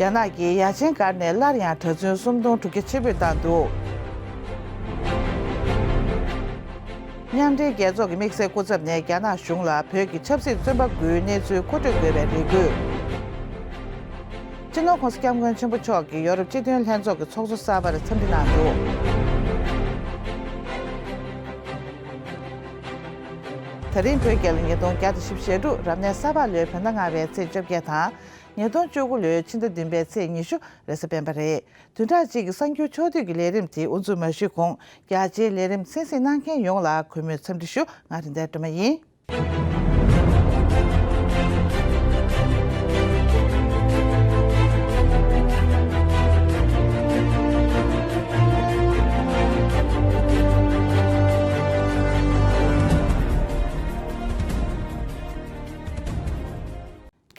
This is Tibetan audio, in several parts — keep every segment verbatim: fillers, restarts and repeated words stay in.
རྒྱ་ནག་གིས་ཡ་ཆེན་སྒར་ནས་སླར་ཡང་གྲྭ་བཙུན་སུམ་སྟོང་དྲུག་བརྒྱ་ཕྱིར་འབུད་བཏང་འདུག་མཉམ་འབྲེལ་རྒྱལ་ཚོགས་ཀྱི་དམིགས་བསལ་སྐུ་ཚབ་ནས་རྒྱ་ནག་གཞུང་ལ་བོད་ཀྱི་ཆབ་སྲིད་བཙོན་པ་དགུའི་གནས་ཚུལ་མཁོ་སྤྲོད་དགོས་པའི་རེ་སྐུལ། སྤྱི་ནོར་༸གོང་ས་༸སྐྱབས་མགོན་ཆེན་པོ་མཆོག་གིས་ཡོ་རོབ་སྤྱི་མཐུན་ལྷན་ཚོགས་ཀྱི་ཚོགས་གཙོ་གསར་པར་འཚམས་འདྲི་གནང་འདུག་ད་རིང་བོད་རྒྱལ་ལོ་ཉིས་སྟོང་བརྒྱ་དང་བཞི་བཅུ་ཞེ་དྲུག་རབ་གནས་ས་ཕག་ལོའི་བོད་ཟླ་ལྔ་པའི་ཚེས་བཅོ་བརྒྱད་དང་། ཉིས་སྟོང་བཅུ་དགུ་ལོའི་ཕྱི་ཟླ་བདུན་པའི་ཚེས་ཉི་ཤུ་རེས་གཟའ་སྤེན་པ་རེད། བདུན་ཕྲག་གཅིག་གི་གསར་འགྱུར་ཕྱོགས་བསྡུས་ཀྱི་ལས་རིམ་དེ་དབུ་འཛུགས་མ་ཞུས་གོང་རྒྱ་ཆེའི་ལས་རིམ་གསན་གཟིགས་གནང་མཁན་ཡོངས་ལ་གུས་མོས་འཚམས་འདྲི་ཞུ། ང་རིག་ལྡན་སྒྲོལ་མ་ཡིན།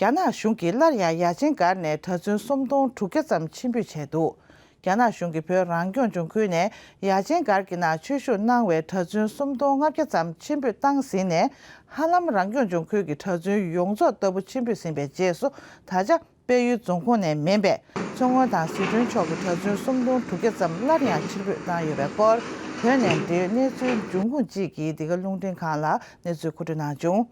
རྒྱ་ནག་གཞུང་གིས་སླར་ཡང་ཡ་ཆེན་སྒར་ནས་གྲྭ་བཙུན་སུམ་སྟོང་དྲུག་བརྒྱ་ཙམ་ཕྱིར་འབུད་བྱས་འདུག་རྒྱ་ནག་གཞུང་གིས་བོད་རང་སྐྱོང་ལྗོངས་ཁུལ་ནས་ཡ་ཆེན་སྒར་གྱི་ནང་ཆོས་ཞུགས་གནང་བའི་གྲྭ་བཙུན་སུམ་སྟོང་ལྔ་བརྒྱ་ཙམ་ཕྱིར་འབུད་བཏང་ཟིན་ནས། ཧ་ལམ་རང་སྐྱོང་ལྗོངས་ཁུལ་གྱི་གྲྭ་བཙུན་ཡོངས་རྫོགས་ལྟ་བུ་ཕྱིར་འབུད་ཟིན་པའི་རྗེས་སུ། ད་ཆ་དཔལ་ཡུལ་རྫོང་ཁོངས་ནས་མིན་པའི་མཚོ་སྔོན་དང་ཟི་ཁྲོན་ཕྱོགས་ཀྱི་གྲྭ་བཙུན་སུམ་སྟོང་དྲུག་བརྒྱ་ཙམ་སླར་ཡང་ཕྱིར་འབུད་བཏང་ཡོད་པའི་སྐོར། བོད་ནས་འབྲེལ་ཡོད་གནས་ཚུལ་འབྱུང་ཁུངས་གཅིག་གིས་འདི་ག་རླུང་འཕྲིན་ཁང་ལ་གནས་ཚུལ་མཁོ་སྤྲོད་གནང་བྱུང་།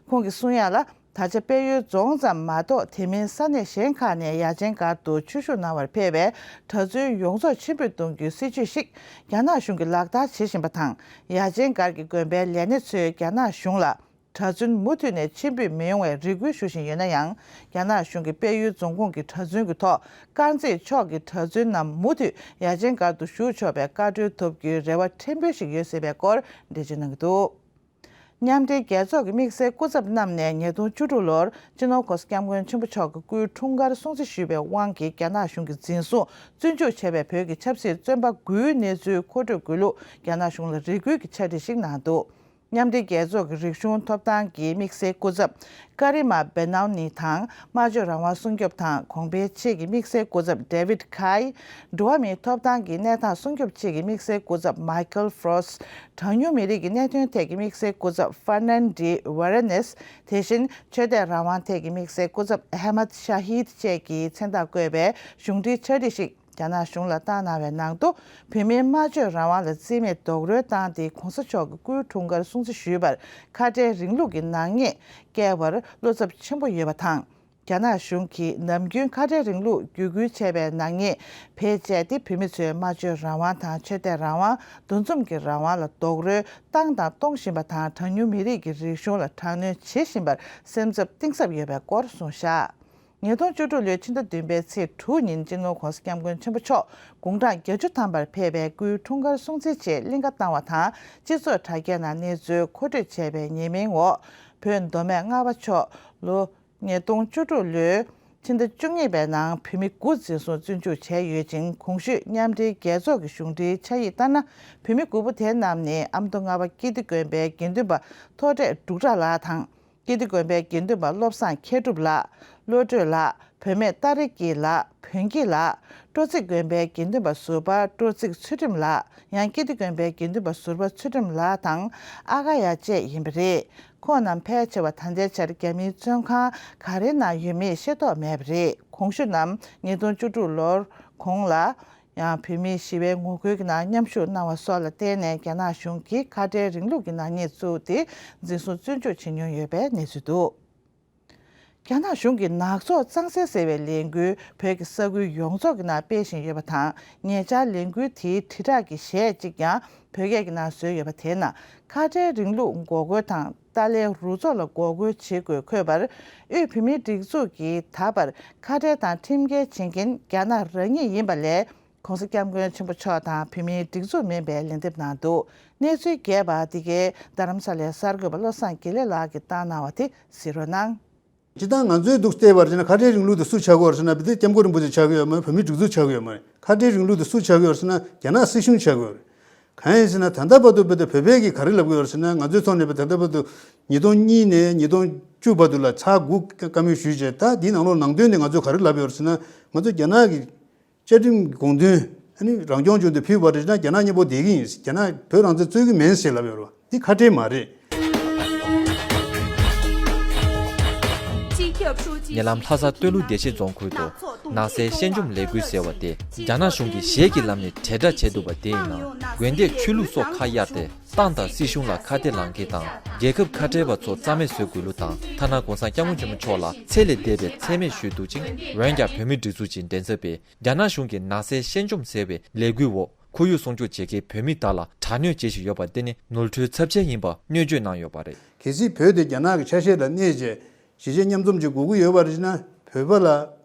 ཁོང་གིས་གསུང་ཡ་ལ། ད་ཆ་དཔལ་ཡུལ་རྫོང་ཙམ་མ་གཏོགས་དེ་མིན་ས་གནས་གཞན་ཁག་ནས་ཡ་ཆེན་སྒར་དུ་ཆོས་ཞུགས་གནང་བར་ཕེབས་པའི་གྲྭ་བཙུན་ཡོངས་རྫོགས་ཕྱིར་འབུད་གཏོང་རྒྱུའི་སྲིད་བྱུས་ཤིག་རྒྱ་ནག་གཞུང་གིས་ལག་བསྟར་བྱེད་བཞིན་པ་དང་། ཡ་ཆེན་སྒར་གྱི་དགོན་པའི་ལས་སྣེ་ཚོས་རྒྱ་ནག་གཞུང་ལ། གྲྭ་བཙུན་མུ་མཐུད་ནས་ཕྱིར་འབུད་མི་ཡོང་བའི་རེ་སྐུལ་ཞུ་བཞིན་ཡོད་ན་ཡང་། རྒྱ་ནག་གཞུང་གིས་དཔལ་ཡུལ་རྫོང་ཁོངས་ཀྱི་གྲྭ་བཙུན་གྱི་ཐོག་དཀར་མཛེས་ཕྱོགས་ཀྱི་གྲྭ་བཙུན་རྣམས་མུ་མཐུད་ཡ་ཆེན་སྒར་དུ་བཞུགས་ཆོག་པའི་བཀའ་འཁྲོལ་ཐོབ་རྒྱུའི་རེ་བ་ཕྲན་བུ་ཞིག་ཡོད་སྲིད་པའི་སྐོར་འགྲེལ་བརྗོད་གནང་གི་འདུག་མཉམ་འབྲེལ་རྒྱལ་ཚོགས་ཀྱི་དམིགས་བསལ་སྐུ་ཚབ་རྣམས་ནས་ཉིས་སྟོང་བཅུ་དྲུག་ལོར་སྤྱི་ནོར་༸གོང་ས་༸སྐྱབས་མགོན་ཆེན་པོ་མཆོག་གི་སྐུའི་འཁྲུངས་སྐར་སྲུང་བརྩི་ཞུས་པའི་དབང་གིས་རྒྱ་ནག་གཞུང་གིས་འཛིན་བཟུང་བཙོན་འཇུག་བྱས་པའི་བོད་ཀྱི་ཆབ་སྲིད་བཙོན་པ་དགུའི་གནས་ཚུལ་མཁོ་སྤྲོད་དགོས་ལུགས་རྒྱ་ནག་གཞུང་ལ་རེ་སྐུལ་གྱི་ཕྱག་བྲིས་ཤིག་གནང་འདུག་མཉམ་འབྲེལ་རྒྱལ་ཚོགས་ཀྱི་རིག་གཞུང་ཐོབ་ཐང་གི་དམིགས་བསལ་སྐུ་ཚབ་ཀ་རི་མ་བེ་ནའོ་ནི་དང་། སྨྲ་བརྗོད་རང་དབང་སྲུང་སྐྱོབ་དང་གོང་འཕེལ་ཆེད་ཀྱི་དམིགས་བསལ་སྐུ་ཚབ་ཌེ་ཝིད་ཁའི། འགྲོ་བ་མིའི་ཐོབ་ཐང་གི་གནས་སྟངས་སྲུང་སྐྱོབ་ཆེད་ཀྱི་དམིགས་བསལ་སྐུ་ཚབ་མའི་ཁལ་ཧྥོ་རོ་སི། གྲངས་ཉུང་མི་རིགས་ཀྱི་གནད་དོན་ཐད་ཀྱི་དམིགས་བསལ་སྐུ་ཚབ་ཧྥར་ནན་ཌི་ཝེ་རེ་ནེས། དེ་བཞིན་ཆོས་དད་རང་དབང་ཐད་ཀྱི་དམིགས་བསལ་སྐུ་ཚབ་ཨ་མད་ཤ་ཧིད་བཅས་ཀྱི་མཚན་རྟགས་བཀོད་པའི་གཞུང་འབྲེལ་ཕྱག་བྲིས་ཤིག་རྒྱ་ནག་གཞུང་ལ་བཏང་གནང་བའི་ནང་དུ། བོད་མིའི་སྨྲ་བརྗོད་རང་དབང་ལ་བརྩི་མེད་རྡོག་རོལ་བཏང་སྟེ། ༸གོང་ས་མཆོག་གི་སྐུའི་འཁྲུངས་སྐར་སྲུང་བརྩི་ཞུས་པར་ཁ་བྲལ་རིང་ལུགས་ཀྱི་ནག་ཉེས་བཀལ་བར་བློ་འཚབ་ཆེན་པོ་ཡོད་པ་དང་། རྒྱ་ནག་གཞུང་གིས་ནམ་རྒྱུན་ཁ་བྲལ་རིང་ལུགས་བརྒྱུད་སྐུལ་བྱས་པའི་ནག་ཉེས་བེད་སྤྱད་དེ། བོད་མི་ཚོའི་སྨྲ་བརྗོད་རང་དབང་དང་ཆོས་དད་རང་དབང་། འདུ་འཛོམས་ཀྱི་རང་དབང་ལ་རྡོག་རོལ་བཏང་དང་གཏོང་བཞིན་པ་དང་། གྲངས་ཉུང་མི་རིགས་ཀྱི་རིག་གཞུང་ལ་དྲག་གནོན་བྱེད་བཞིན་པར་སེམས་འཚབ་གཏིང་ཟབ་ཡོད་པའི་སྐོར་གསུངས་བཞག་ཉིས་སྟོང་བཅུ་དྲུག་ལོའི་ཕྱི་ཟླ་བདུན་པའི་ཚེས་དྲུག་ཉིན། སྤྱི་ནོར་༸གོང་ས་༸སྐྱབས་མགོན་ཆེན་པོ་མཆོག་དགུང་གྲངས་བརྒྱད་ཅུ་ཐམ་པར་ཕེབས་པའི་སྐུའི་འཁྲུངས་སྐར་སྲུང་བརྩི་ཆེད་གླིང་ག་བཏང་བ་དང་། སྤྱི་ཚོགས་དྲ་རྒྱའི་ནང་གནས་ཚུལ་མཁོ་སྤྲོད་བྱས་པའི་ཉེས་མིང་འོག་བོད་མདོ་སྨད་རྔ་བ་ཕྱོགས་ལོ་ཉིས་སྟོང་བཅུ་དྲུག་ལོའི་ཕྱི་ཟླ་བཅུ་གཉིས་པའི་ནང་བོད་མི་དགུ་འཛིན་བཟུང་བཙོན་འཇུག་བྱས་ཡོད་ཅིང་། གོང་ཞུས་མཉམ་འབྲེལ་རྒྱལ་ཚོགས་ཀྱི་གཞུང་འབྲེལ་ཕྱག་ཡིག་ལྟར་ན། བོད་མི་དགུ་པོ་དེ་རྣམས་ནི་ཨ་མདོ་རྔ་བ་ཀིརྟི་དགོན་པའི་དགེ་འདུན་པ་མཐོ་གྲས་འབྲུག་གྲགས་ལགས་དང་། ཀིརྟི་དགོན་པའི་དགེ་འདུན་པ་བློ་བཟང་མཁས་གྲུབ་ལགས། བློ་གྲོས་ལགས། བུད་མེད་ཏཱ་རེ་སྐྱིད་ལགས། བོན་སྐྱིད་ལགས། སྤྲོ་ཚིགས་དགོན་པའི་དགེ་འདུན་པ་ཟུར་པ་སྤྲོ་ཚིགས་ཚུལ་ཁྲིམས་ལགས། ཡང་ཀིརྟི་དགོན་པའི་དགེ་འདུན་པ་ཟུར་པ་ཚུལ་ཁྲིམས་ལགས་དང་ཨ་ག་ཡ་བཅས་ཡིན་པ་རེད། ཁོང་རྣམས་ཕལ་ཆེ་བ་ད་ལྟའི་ཆར་རྒྱ་མིའི་བཙོན་ཁང་ག་རེའི་ནང་ཡོད་མེད་ཤེས་རྟོགས་མེད་པ་རེད། གོང་ཞུས་རྣམས་ཉིས་སྟོང་བཅུ་དྲུག་ལོར་གོང་ལ། ཡང་བོད་མིའི་ཞི་བའི་ངོ་རྒོལ་གྱི་ནང་མཉམ་ཞུགས་གནང་བ་སོགས་ལ་བརྟེན་ནས། རྒྱ་ནག་གཞུང་གིས་ཁ་བྲལ་རིང་ལུགས་ཀྱི་ནག་ཉེས་བཙུགས་ཏེ། འཛིན་བཟུང་བཙོན་འཇུག་བྱེད་མྱོང་ཡོད་པའི་གནས་ཚུལ་འདུག་རྒྱ་ནག་གཞུང་གིས་ནག་ཚོགས་གཙང་སེལ་ཟེར་བའི་ལས་འགུལ་བོད་ཀྱི་ས་ཁུལ་ཡོངས་རྫོགས་ཀྱི་ནང་སྤེལ་བཞིན་ཡོད་པ་དང་། ཉེ་ཆར་ལས་འགུལ་དེའི་དྲིལ་བསྒྲགས་ཀྱི་གཞས་གཅིག་ཀྱང་བོད་སྐད་ཀྱི་ནང་བཟོས་ཡོད་པ། དེའི་ནང་ཁ་བྲལ་རིང་ལུགས་འགོག་རྒོལ་དང་། ཏཱ་ལའི་རུ་ཚོགས་ལ་འགོག་རྒོལ་བྱེད་དགོས་འཁོད་པར། དབུས་བོད་མིའི་སྒྲིག་འཛུགས་ཀྱིས་ད་བར་ཁ་བྲལ་དང་ཁྲིམས་འགལ་བྱེད་མཁན་རྒྱ་ནག་རང་ཉིད་ཡིན་པ་ལས། ༸གོང་ས་༸སྐྱབས་མགོན་ཆེན་པོ་མཆོག་དང་བོད་མིའི་སྒྲིག་འཛུགས་མིན་པའི་ལན་འདེབས་གནང་འདུག་གནས་ཚུལ་རྒྱས་པ་འདི་གའི་རྡ་རམ་ས་ལའི་གསར་འགོད་པ་བློ་བཟང་དགེ་ལེགས་ལགས་ཀྱིས་བཏང་གནང་བ་དེ་གཟིགས་རོགས་གནང་། སྤྱིར་བཏང་ང་ཚོའི་འདུག་བལྟས་པར་བྱས་ན། ཁ་བྲལ་རིང་ལུགས་དེ་སུ་ཆགས་ཀྱི་ཡོད་རེད་ཟེར་ན། དཔེ་དེ་སྐྱབས་མགོན་རིན་པོ་ཆེ་ཆགས་ཀྱི་ཡོད་མ་རེད། བོད་མིའི་སྒྲིག་འཛུགས་ཆགས་ཀྱི་ཡོད་མ་རེད། ཁ་བྲལ་རིང་ལུགས་དེ་སུ་ཆགས་ཀྱི་ཡོད་རེད་ཟེར་ན། རྒྱ་ནག་སྲིད་གཞུང་ཆགས་ཀྱི་ཡོད་རེད། གང་ཡིན་ཟེར་ན། ད་ལྟ་བར་དུ་བོད་དེ་བོད་པས་ཀྱིས་ག་རེ་ལབ་ཀྱི་ཡོད་རེད་ཟེར་ན། ང་ཚོའི་ཐོག་ནས་བོད་ད་ལྟ་བར་དུ་ཉིས་སྟོང་གཉིས་ནས་ཉིས་སྟོང་བཅུ་བར་དུ་ལ་ཚར་དགུ་བཀའ་མོལ་ཞུས་བྱས། ད་འདིའི་ནང་ལོགས་ནང་དོན་དེ་ང་ཚོས་ག་རེ་ལབ་ཡོད་རེད་ཟེར་ན། ང་ཚོ་རྒྱ་ནག་གི་བཅའ་ཁྲིམས་དགོངས་དོན་ཨ་ནི་རང་སྐྱོང་ལྗོངས་དེ་ཕུལ་བ་རེད་ན། རྒྱ་ནག་མཉམ་པོ་བསྡད་ཀྱི་ཡིན། རྒྱ་ནག་བོད་རང་བཙན་རྩོད་ཀྱི་མིན་ཞེས་ལབ་ཡོད་རེད་བ། འདི་ཁ་བྲལ་མ་རེད། ཉེ་ལམ་ལྷ་ས་སྟོད་ལུང་བདེ་ཆེན་རྫོང་ཁུལ་དུ་ནགས་ཚལ་སྐྱེལ་འཇོམས་ལས་འགུལ་ཟེར་བ་དེ་རྒྱ་ནག་གཞུང་གིས་གཞས་ཀྱི་ལམ་ནས་དྲིལ་བསྒྲགས་བྱས་འདུག་པ། དེ་ཡིན་ན་དགོན་སྡེ་ཆོས་ལུགས་སོགས་ཁག་གཡར་ཏེ་ཏང་དང་སྲིད་གཞུང་ལ་ཁ་གཏད་ལངས་མཁན་དང་རྒྱལ་ཁབ་ཁ་བྲལ་བ་ཚོ་རྩ་མེད་བཟོ་དགོས་ལུགས་དང་། ཐ་ན་༧གོང་ས་༧སྐྱབས་མགོན་ཆེན་པོ་མཆོག་ལ་ཚད་ལས་འདས་པའི་མཚན་སྨད་ཞུས་འདུག་ཅིང་། འོན་ཀྱང་བོད་མིའི་སྒྲིག་འཛུགས་ཀྱི་མགྲིན་ཚབ་པས་རྒྱ་ནག་གཞུང་གིས་ནགས་ཚལ་སྐྱེལ་འཇོམས་ཟེར་བའི་ལས་འགུལ་འོག་ཁོར་ཡུག་སྲུང་སྐྱོབ་བྱེད་མཁན་བོད་མི་དག་ལ་དྲག་གནོན་བྱེད་བཞིན་ཡོད་པ་དེ་ནི་ནོར་འཁྲུལ་ཚབས་ཆེན་ཡིན་པ་གནོད་བརྗོད་གནང་ཡོད་པ་རེད། གལ་སྲིད་བོད་དེ་རྒྱ་ནག་གི་ཆ་ཤས་དང་གནས་བཅས་གཞིས་བྱེས་མཉམ་འཛོམས་ཅིག་དགོས་ཀྱི་ཡོད་པ་རེད་ན། བོད་པ་ལ་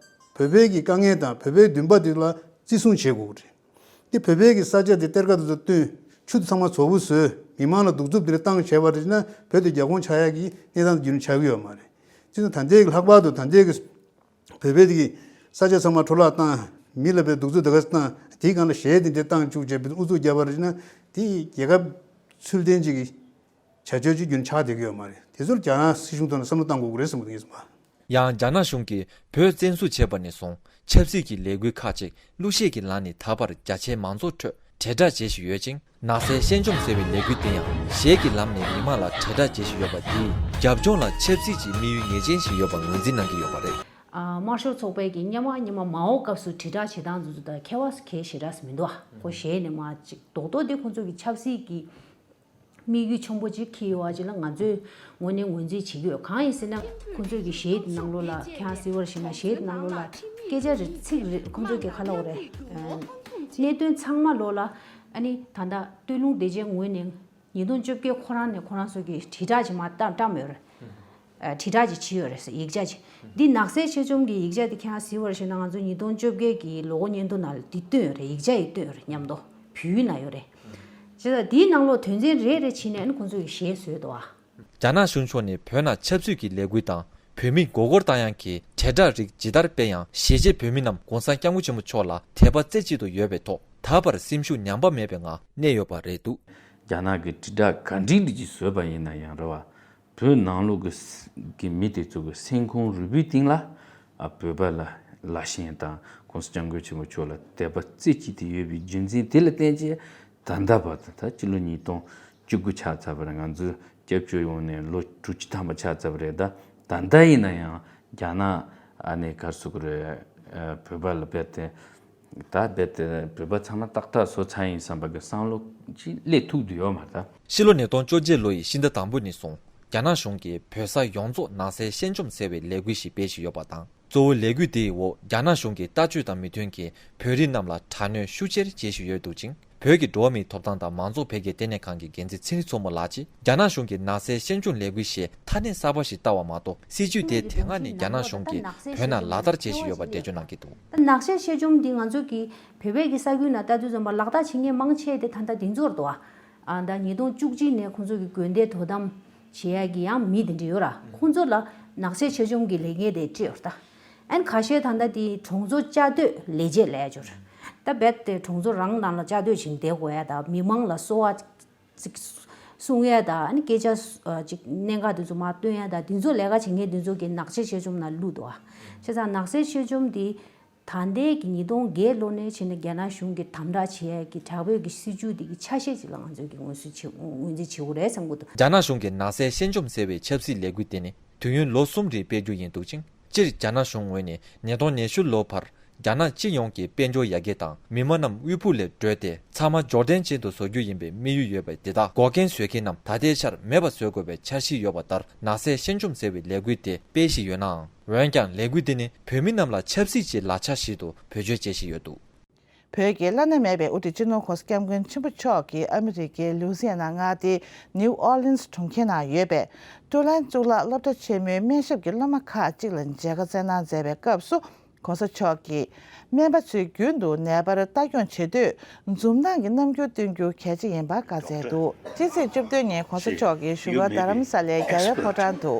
བོད་པའི་གི་དཀའ་ངལ་དང་བོད་པའི་འདུན་པ་དེ་ལ་བརྩི་སྲུང་བྱེད་དགོས་ཀྱི་རེད། དེ་བོད་པའི་གི་ས་ཆ་དེ་གཏེར་ཁ་དེ་ཚོ་བཏོན། ཆུ་དེ་ཚང་མ་བཙོག་པ་བཟོས། མི་མང་ལ་གདུག་རྩུབ་དེ་འདྲ་བཏང་བྱས་པ་རེད་ན། བོད་དེ་རྒྱ་ཁོངས་ཆགས་ཡག་གི་གནས་སྟངས་དེ་རྒྱུན་ཆགས་ཀྱི་ཡོད་མ་རེད། བྱས་ཙང་ད་ལྟའི་གི་ལྷག་པར་དུ་ད་ལྟའི་གི་བོད་པའི་དེ་གི་ས་ཆ་ཚང་མ་འཕྲོ་བརླག་བཏང་། མི་ལ་བའི་གདུག་རྩུབ་དེ་ག་བཏང་། དེའི་སྒང་ལ་གཞས་དེ་འདྲ་བཏང་བཅུག་བྱས་བོད་དེ་ཨུ་ཚུགས་བརྒྱབ་པ་རེད་ན། དེ་རྒྱལ་ཁབ་ཚུལ་ལྡན་ཅིག་གི་བྱ་སྤྱོད་ཅིག་རྒྱུན་ཆགས་བསྡད་ཀྱི་ཡོད་མ་རེད། དེ་ཚོར་རྒྱ་ནག་སྲིད་གཞུང་ཐོག་ནས་བསམ་བློ་གཏང་དགོས་ཀྱི་རེད་བསམ་གྱི་འདུག་ངས་བསམ་པ། ཡང་རྒྱ་ནག་གཞུང་གིས་བོད་བཙན་བཟུང་བྱས་པ་ནས་བཟུང་ཆབ་སྲིད་ཀྱི་ལས་འགུལ་ཁག་ཅིག་གླུ་གཞས་ཀྱི་ལམ་ནས་ད་བར་རྒྱ་ཆེའི་མང་ཚོགས་ཁྲོད་དྲིལ་བསྒྲགས་བྱེད་བཞིན་ཡོད་ཅིང་། ནགས་ཚལ་སྐྱེལ་འཇོམས་ཟེར་བའི་ལས་འགུལ་དེ་ཡང་གཞས་ཀྱི་ལམ་ནས་མི་མང་ལ་དྲིལ་བསྒྲགས་བྱེད་བཞིན་ཡོད་པ་དེས་རྒྱབ་ལྗོངས་ལ་ཆབ་སྲིད་ཀྱི་དམིགས་ཡུལ་ངེས་ཅན་ཞིག་ཡོད་པ་ངོས་འཛིན་གནང་གི་ཡོད་པ་རེད། ཨ། དམར་ཤོག་ཚོགས་པའི་གི་སྔོན་མ་སྔོན་མ་མའོ་སྐབས་སུ་དྲིལ་བསྒྲགས་བྱེད་སྟངས་དེ་ཚོ་དང་ཁྱད་པར་གང་ཞེ་དྲག་མི་འདུག་ཨ། ཁོ་གཞས་ནས་མར་ཅིག་རྡོག་རྡོག་དེ་ཁོང་ཚོ་གི་ཆབ་སྲིད་ཀྱི་དམིགས་ཡུལ་ཆེན་པོ་ཅིག་འཁྱེར་ཡོད་པ་ཅིག་ལ་ང་ཚོས་ངོས་ནས་ངོས་འཛིན་བྱེད་ཀྱི་ཡོད། གང་ཡིན་ཟེར་ན་ཁོང་ཚོས་ཀྱི་གཞས་དེ་ནང་ལོགས་ལ་ཁྱེད་རང་གཟིགས་པར་བྱས་ན་གཞས་དེ་ནང་ལོགས་ལ་སྐད་ཆ་རེ་ཚིག་རེ་ཁོང་ཚོས་ཀྱི་ཁ་ལོ་རེ་གནད་དོན་ཚང་མ་ལོགས་ལ། ཨ་ནི་ད་ལྟ་སྟོད་ལུང་བདེ་ཆེན་ངོས་ནས་ཉིས་སྟོང་བཅོ་བརྒྱད་ཁོ་རང་ནས་ཁོ་རང་ཚོ་གི་དྲིལ་བསྒྲགས་ཅིག་མར་བཏང་བཏང་ཡོད་རེད། ཨ། དྲིལ་བསྒྲགས་ཅིག་བྱས་ཡོད་རེད་ཟེར་ཡིག་ཆ་ཅིག་འདི་ནགས་ཚལ་ཆེད་འཇོམས་ཀྱི་ཡིག་ཆ་འདི་ཁྱེད་རང་གཟིགས་པར་བྱས་ན་ང་ཚོ་ཉིས་སྟོང་བཅོ་བརྒྱད་ཀྱི་ལོ་འཁོར་སྙན་ཐོ་ནང་ལ་འདི་བཏོན་ཡོད་རེད། ཡིག་ཆ་ཡིག་བཏོན་ཡོད་རེད། མཉམ་དུ་བོད་ཡིག་ནང་ཡོད་རེད། བྱས་ཙང་འདིའི་ནང་ལོགས་དོན་ཚན་རེ་རེ་བྱས་ནས་ཨ་ནི་ཁོང་ཚོ་གི་གཞས་བཟོས་འདུག་ཨ། རྒྱ་ནག་གཞུང་ཕྱོགས་ནས་བོད་ནང་ཆབ་སྲིད་ཀྱི་ལས་འགུལ་དང་བོད་མིའི་མགོ་སྐོར་བཏང་ཡག་གི་དྲིལ་བསྒྲགས་རིགས་ཇི་ལྟར་སྤེལ་ཡང་གཞིས་བྱེས་བོད་མི་རྣམས་གོང་ས་སྐྱབས་མགོན་ཆེན་པོ་མཆོག་ལ་དད་པ་རྩེ་གཅིག་ཏུ་ཡོད་པའི་ཐོག་ད་བར་སེམས་ཤུགས་ཉམས་པ་མེད་པའི་ངང་གནས་ཡོད་པ་རེད་འདུག་རྒྱ་ནག་གི་དྲིལ་བསྒྲགས་ག་འདྲ་འདྲ་ཅིག་བཟོས་པ་ཡིན་ན་ཡང་རེད་བ། བོད་ནང་ལོགས་ཀྱི་ས་གི་མི་དེ་ཚོ་གི་སེམས་ཁོང་རུས་པའི་གཏིང་ལ། ཨ། བོད་པ་ལ་ལ་ཞེན་དང་གོང་ས་སྐྱབས་མགོན་ཆེན་པོ་མཆོག་ལ་དད་པ་རྩེ་གཅིག་ཏུ་ཡོད་པའི་རྒྱུ་མཚན་དེ་ལ་བརྟེན་བྱས་ད་ལྟ་བར་དུ། ད་སྤྱི་ལོ་ཉིས་སྟོང་བཅུ་དགུ་ཆགས་ཚར་བ་རེད། ང་ཚོ་སྐྱབས་བཅོལ་ཡོང་ནས་ལོ་དྲུག་ཅུ་ཐམ་པ་ཆགས་ཚར་བ་རེད། ད་ད་ལྟ་ཡིན་ན་ཡང་རྒྱ་ནག་ཨ་ནི་ག་རེ་ཟེར་དགོས་རེད། ཨ། བོད་པ་ལ་རྦད་དེ། ད་རྦད་དེ་བོད་པ་ཚང་མ་ཏག་ཏག་བཟོས་ཚར་ཡིན་བསམ་པ་གི་བསམ་བློ་ཅིག་སླེབས་ཐུབ་ཀྱི་ཡོད་མ་རེད་ད། ཕྱི་ལོ་ཉིས་སྟོང་བཅོ་བརྒྱད་ལོ་ཡི་ཕྱི་ཟླ་དང་པོ་ནས་བཟུང་རྒྱ་ནག་གཞུང་གིས་བོད་ས་ཡོངས་རྫོགས་ནགས་ཚལ་སྐྱེལ་འཇོམས་ཟེར་བའི་ལས་འགུལ་ཞིག་སྤེལ་བཞིན་ཡོད་པ་དང་། གཙོ་བོ་ལས་འགུལ་དེའི་འོག་རྒྱ་ནག་གཞུང་གི་ལྟ་སྤྱོད་དང་མི་མཐུན་མཁན་བོད་རིགས་རྣམས་ལ་དྲག་གནོན་ཤུགས་ཆེར་བྱེད་བཞིན་ཡོད་འདུག་ཅིང་། བོད་ཀྱི་འགྲོ་བ་མིའི་ཐོབ་ཐང་དང་མང་གཙོ་འཕེལ་རྒྱས་ལྟེ་གནས་ཁང་གི་འགན་འཛིན་ཚེ་རིང་མཚོ་མོ་ལགས་ཀྱིས་རྒྱ་ནག་གཞུང་གིས་ནགས་ཚལ་སྐྱེལ་འཇོམས་ལས་འགུལ་ཞེས་མཐའ་སྣེ་གསར་པ་ཞིག་བཏབ་པ་མ་གཏོགས། སྲིད་ཇུས་དེ་དེ་སྔ་ནས་རྒྱ་ནག་གཞུང་གིས་བོད་ནང་ལག་བསྟར་བྱེད་བཞིན་ཡོད་པ་འགྲེལ་བརྗོད་གནང་གི་འདུག་ད་ནགས་ཚལ་སྐྱེལ་འཇོམས་འདི་ང་ཚོ་གི་བོད་པའི་གི་ས་ཁུལ་ནང་ལྟ་དུས་ཙམ་པ་ལག་བསྟར་བྱེད་མཁན་མང་ཆེ་དེ་ད་ལྟ་འདི་ཚོ་རེད་འདུག་ཨ། ཨ། ད་ཉིས་སྟོང་བཅུ་གཅིག་ནས་ཁོང་ཚོ་གི་དགོན་སྡེ་དོ་དམ་བྱེད་ཡ་གི་ཡང་མི་དེ་འདྲ་ཡོད་ར། ཁོང་ཚོ་ལ་ནགས་ཚལ་སྐྱེལ་འཇོམས་ཀྱི་ལས་འགན་དེ་སྤྲད་ཡོད་རེད་ད། ཨན་ཁ་ཤས་ད་ལྟ་དེ་གྲོང་ཚོ་བཅའ་སྡོད་ལས་བྱེད་ལས་ཡ་ཅིག་ཡོད་རེད། ད་རྦད་དེ་གྲོང་ཚོ་རང་ནང་ལ་བཅའ་སྡོད་བྱས་བསྡད་དགོས་ཡ་ད། མི་མང་ལ་གསོལ་བ་ཅིག་གསུང་ཡ་ད། ཨ་ནི་སྐད་ཆ་ཨ་ཅིག་གནད་འགག་དེ་ཚོ་མར་སྟོན་ཡ་ད། དེ་ཚོ་ལས་ཀ་བྱེད་མཁན་དེ་ཚོ་གི་ནགས་ཚལ་སྐྱེལ་འཇོམས་ནང་བླུགས་འདུག་ཨ། བྱས་ཙང་ནགས་ཚལ་སྐྱེལ་འཇོམས་དེ་ད་ལྟའི་གི་ཉིས་སྟོང་བརྒྱད་ལོ་ནས་བྱས་ནས་རྒྱ་ནག་གཞུང་གིས་དམ་དྲག་བྱེད་ཡ་གི་དྲག་པོའི་གི་སྲིད་ཇུས་དེ་གི་ཆ་ཤས་ཅིག་ལ་ང་ཚོས་གི་ངོས་འཛིན་བྱེད་ངོས་འཛིན་བྱེད་དགོས་རེད་བསམ་གི་འདུག་རྒྱ་ནག་གཞུང་གིས་ནགས་ཚལ་སྐྱེལ་འཇོམས་ཟེར་བའི་ཆབ་སྲིད་ལས་འགུལ་དེ་ནི་དུས་ཡུན་ལོ་གསུམ་རིང་སྤེལ་རྒྱུ་ཡིན་འདུག་ཅིང་། སྤྱིར་རྒྱ་ནག་གཞུང་ངོས་ནས་ཉིས་སྟོང་ཉི་ཤུ་ལོའི་བར་རྒྱ་ནག་སྤྱི་ཡོངས་ཀྱི་དཔལ་འབྱོར་ཡར་རྒྱས་དང་མི་མང་རྣམས་དབུལ་ཕོངས་ལས་སྒྲོལ་ཏེ་ཚང་མ་འབྱོར་ལྡན་ཅན་དུ་བཟོ་རྒྱུ་ཡིན་པའི་དམིགས་ཡུལ་ཡོད་པ་དེ་དག་འགོག་རྐྱེན་བཟོ་མཁན་རྣམས་ད་ལྟའི་ཆར་མེད་པ་བཟོ་དགོས་པའི་འཆར་གཞི་ཡོད་པ་ལྟར་ནགས་ཚལ་སྐྱེལ་འཇོམས་ཟེར་བའི་ལས་འགུལ་དེ་སྤེལ་བཞིན་ཡོད་ནའང་། འོན་ཀྱང་ལས་འགུལ་འདི་ནི་བོད་མི་རྣམས་ལ་ཆབ་སྲིད་ཀྱི་ལག་ཆ་ཞིག་ཏུ་བེད་སྤྱོད་བྱེད་བཞིན་ཡོད་འདུག་བོད་ཀྱི་བླ་ན་མེད་པའི་དབུ་ཁྲིད་སྤྱི་ནོར་༧གོང་ས་༧སྐྱབས་མགོན་ཆེན་པོ་མཆོག་གིས་ཨ་མི་རི་ཀའི་ལུའུ་སི་ཡ་ན་མངའ་སྡེའི་ནིའུ་ཨོར་ལིན་སི་གྲོང་ཁྱེར་ནང་ཡོད་པའི་ཏུ་ལན་གཙུག་ལག་སློབ་གྲྭ་ཆེན་མོའི་སྨན་ཞབས་ཀྱི་སློབ་མ་ཁག་ཅིག་ལ་མཇལ་ཁ་བསྩལ་གནང་མཛད་པའི་སྐབས་སུ། ༧གོང་ས་མཆོག་གིས་སྨན་པ་ཚོས་རྒྱུན་དུ་ནད་པར་ལྟ་སྐྱོང་བྱེད་དུས་འཛུམ་མདངས་ཀྱི་རྣམ་འགྱུར་སྟོན་རྒྱུ་གལ་ཆེ་ཡིན་པ་བཀའ་སྩལ་འདུག་སྤྱི་ཚེས་བཅུ་བདུན་ཉིན་༧གོང་ས་མཆོག་གིས་བཞུགས་སྒར་རྡ་རམ་ས་ལའི་རྒྱལ་བའི་ཕོ་བྲང་དུ་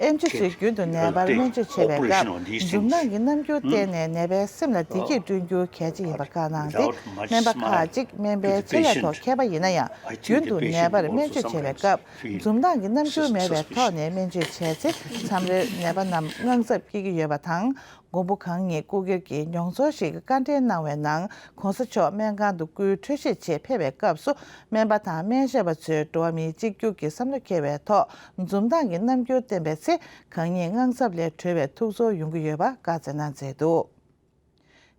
ཨེམ་ཆི་ཚོས་རྒྱུན་དུ་ནད་པར་སྨན་བཅོས་བྱེད་པའི་སྐབས་འཛུམ་མདངས་ཀྱི་རྣམ་འགྱུར་བསྟན་ནས་ནད་པའི་སེམས་ལ་བདེ་སྐྱིད་བསྐྲུན་རྒྱུ་གལ་ཆེ་ཡིན་པ་བཀའ་གནང་སྟེ། སྨན་པ་ཁག་ཅིག་སྨན་པའི་ཆེད་ལས་ཐོག་མཁས་པ་ཡིན་ན་ཡང་རྒྱུན་དུ་ནད་པར་སྨན་བཅོས་བྱེད་པའི་སྐབས་འཛུམ་མདངས་ཀྱི་རྣམ་འགྱུར་མེད་པའི་ཐོག་ནས་སྨན་བཅོས་བྱས་ཚེ་མཚམས་རེར་ནད་པ་རྣམས་དངངས་འཚབ་སྐྱེ་གི་ཡོད་པ་དང་། མགོན་པོ་གང་ཉིད་སྐུ་སྒེར་གྱི་མྱོང་ཚོར་ཞིག་བཀའ་འགྲེལ་གནང་བའི་ནང་༧གོང་ས་མཆོག་སྨན་ཁང་དུ་སྐུའི་འཕྲོད་བཞེས་ཆེད་ཕེབས་པའི་སྐབས་སུ་སྨན་པ་དང་སྨན་ཞབས་པ་ཚོས་འགྲོ་བ་མིའི་གཅིག་གྱུར་གྱི་བསམ་བློ་འཁྱེར་བའི་ཐོག་འཛུམ་མདངས་ཀྱི་རྣམ་འགྱུར་བསྟན་པའི་ཚེ། གང་ཉིད་དངངས་འཚབ་ལས་གྲོལ་བའི་ཐུགས་ཚོར་ཡོང་གི་ཡོད་པ་བཀའ་སྩལ་གནང་མཛད་འདུག་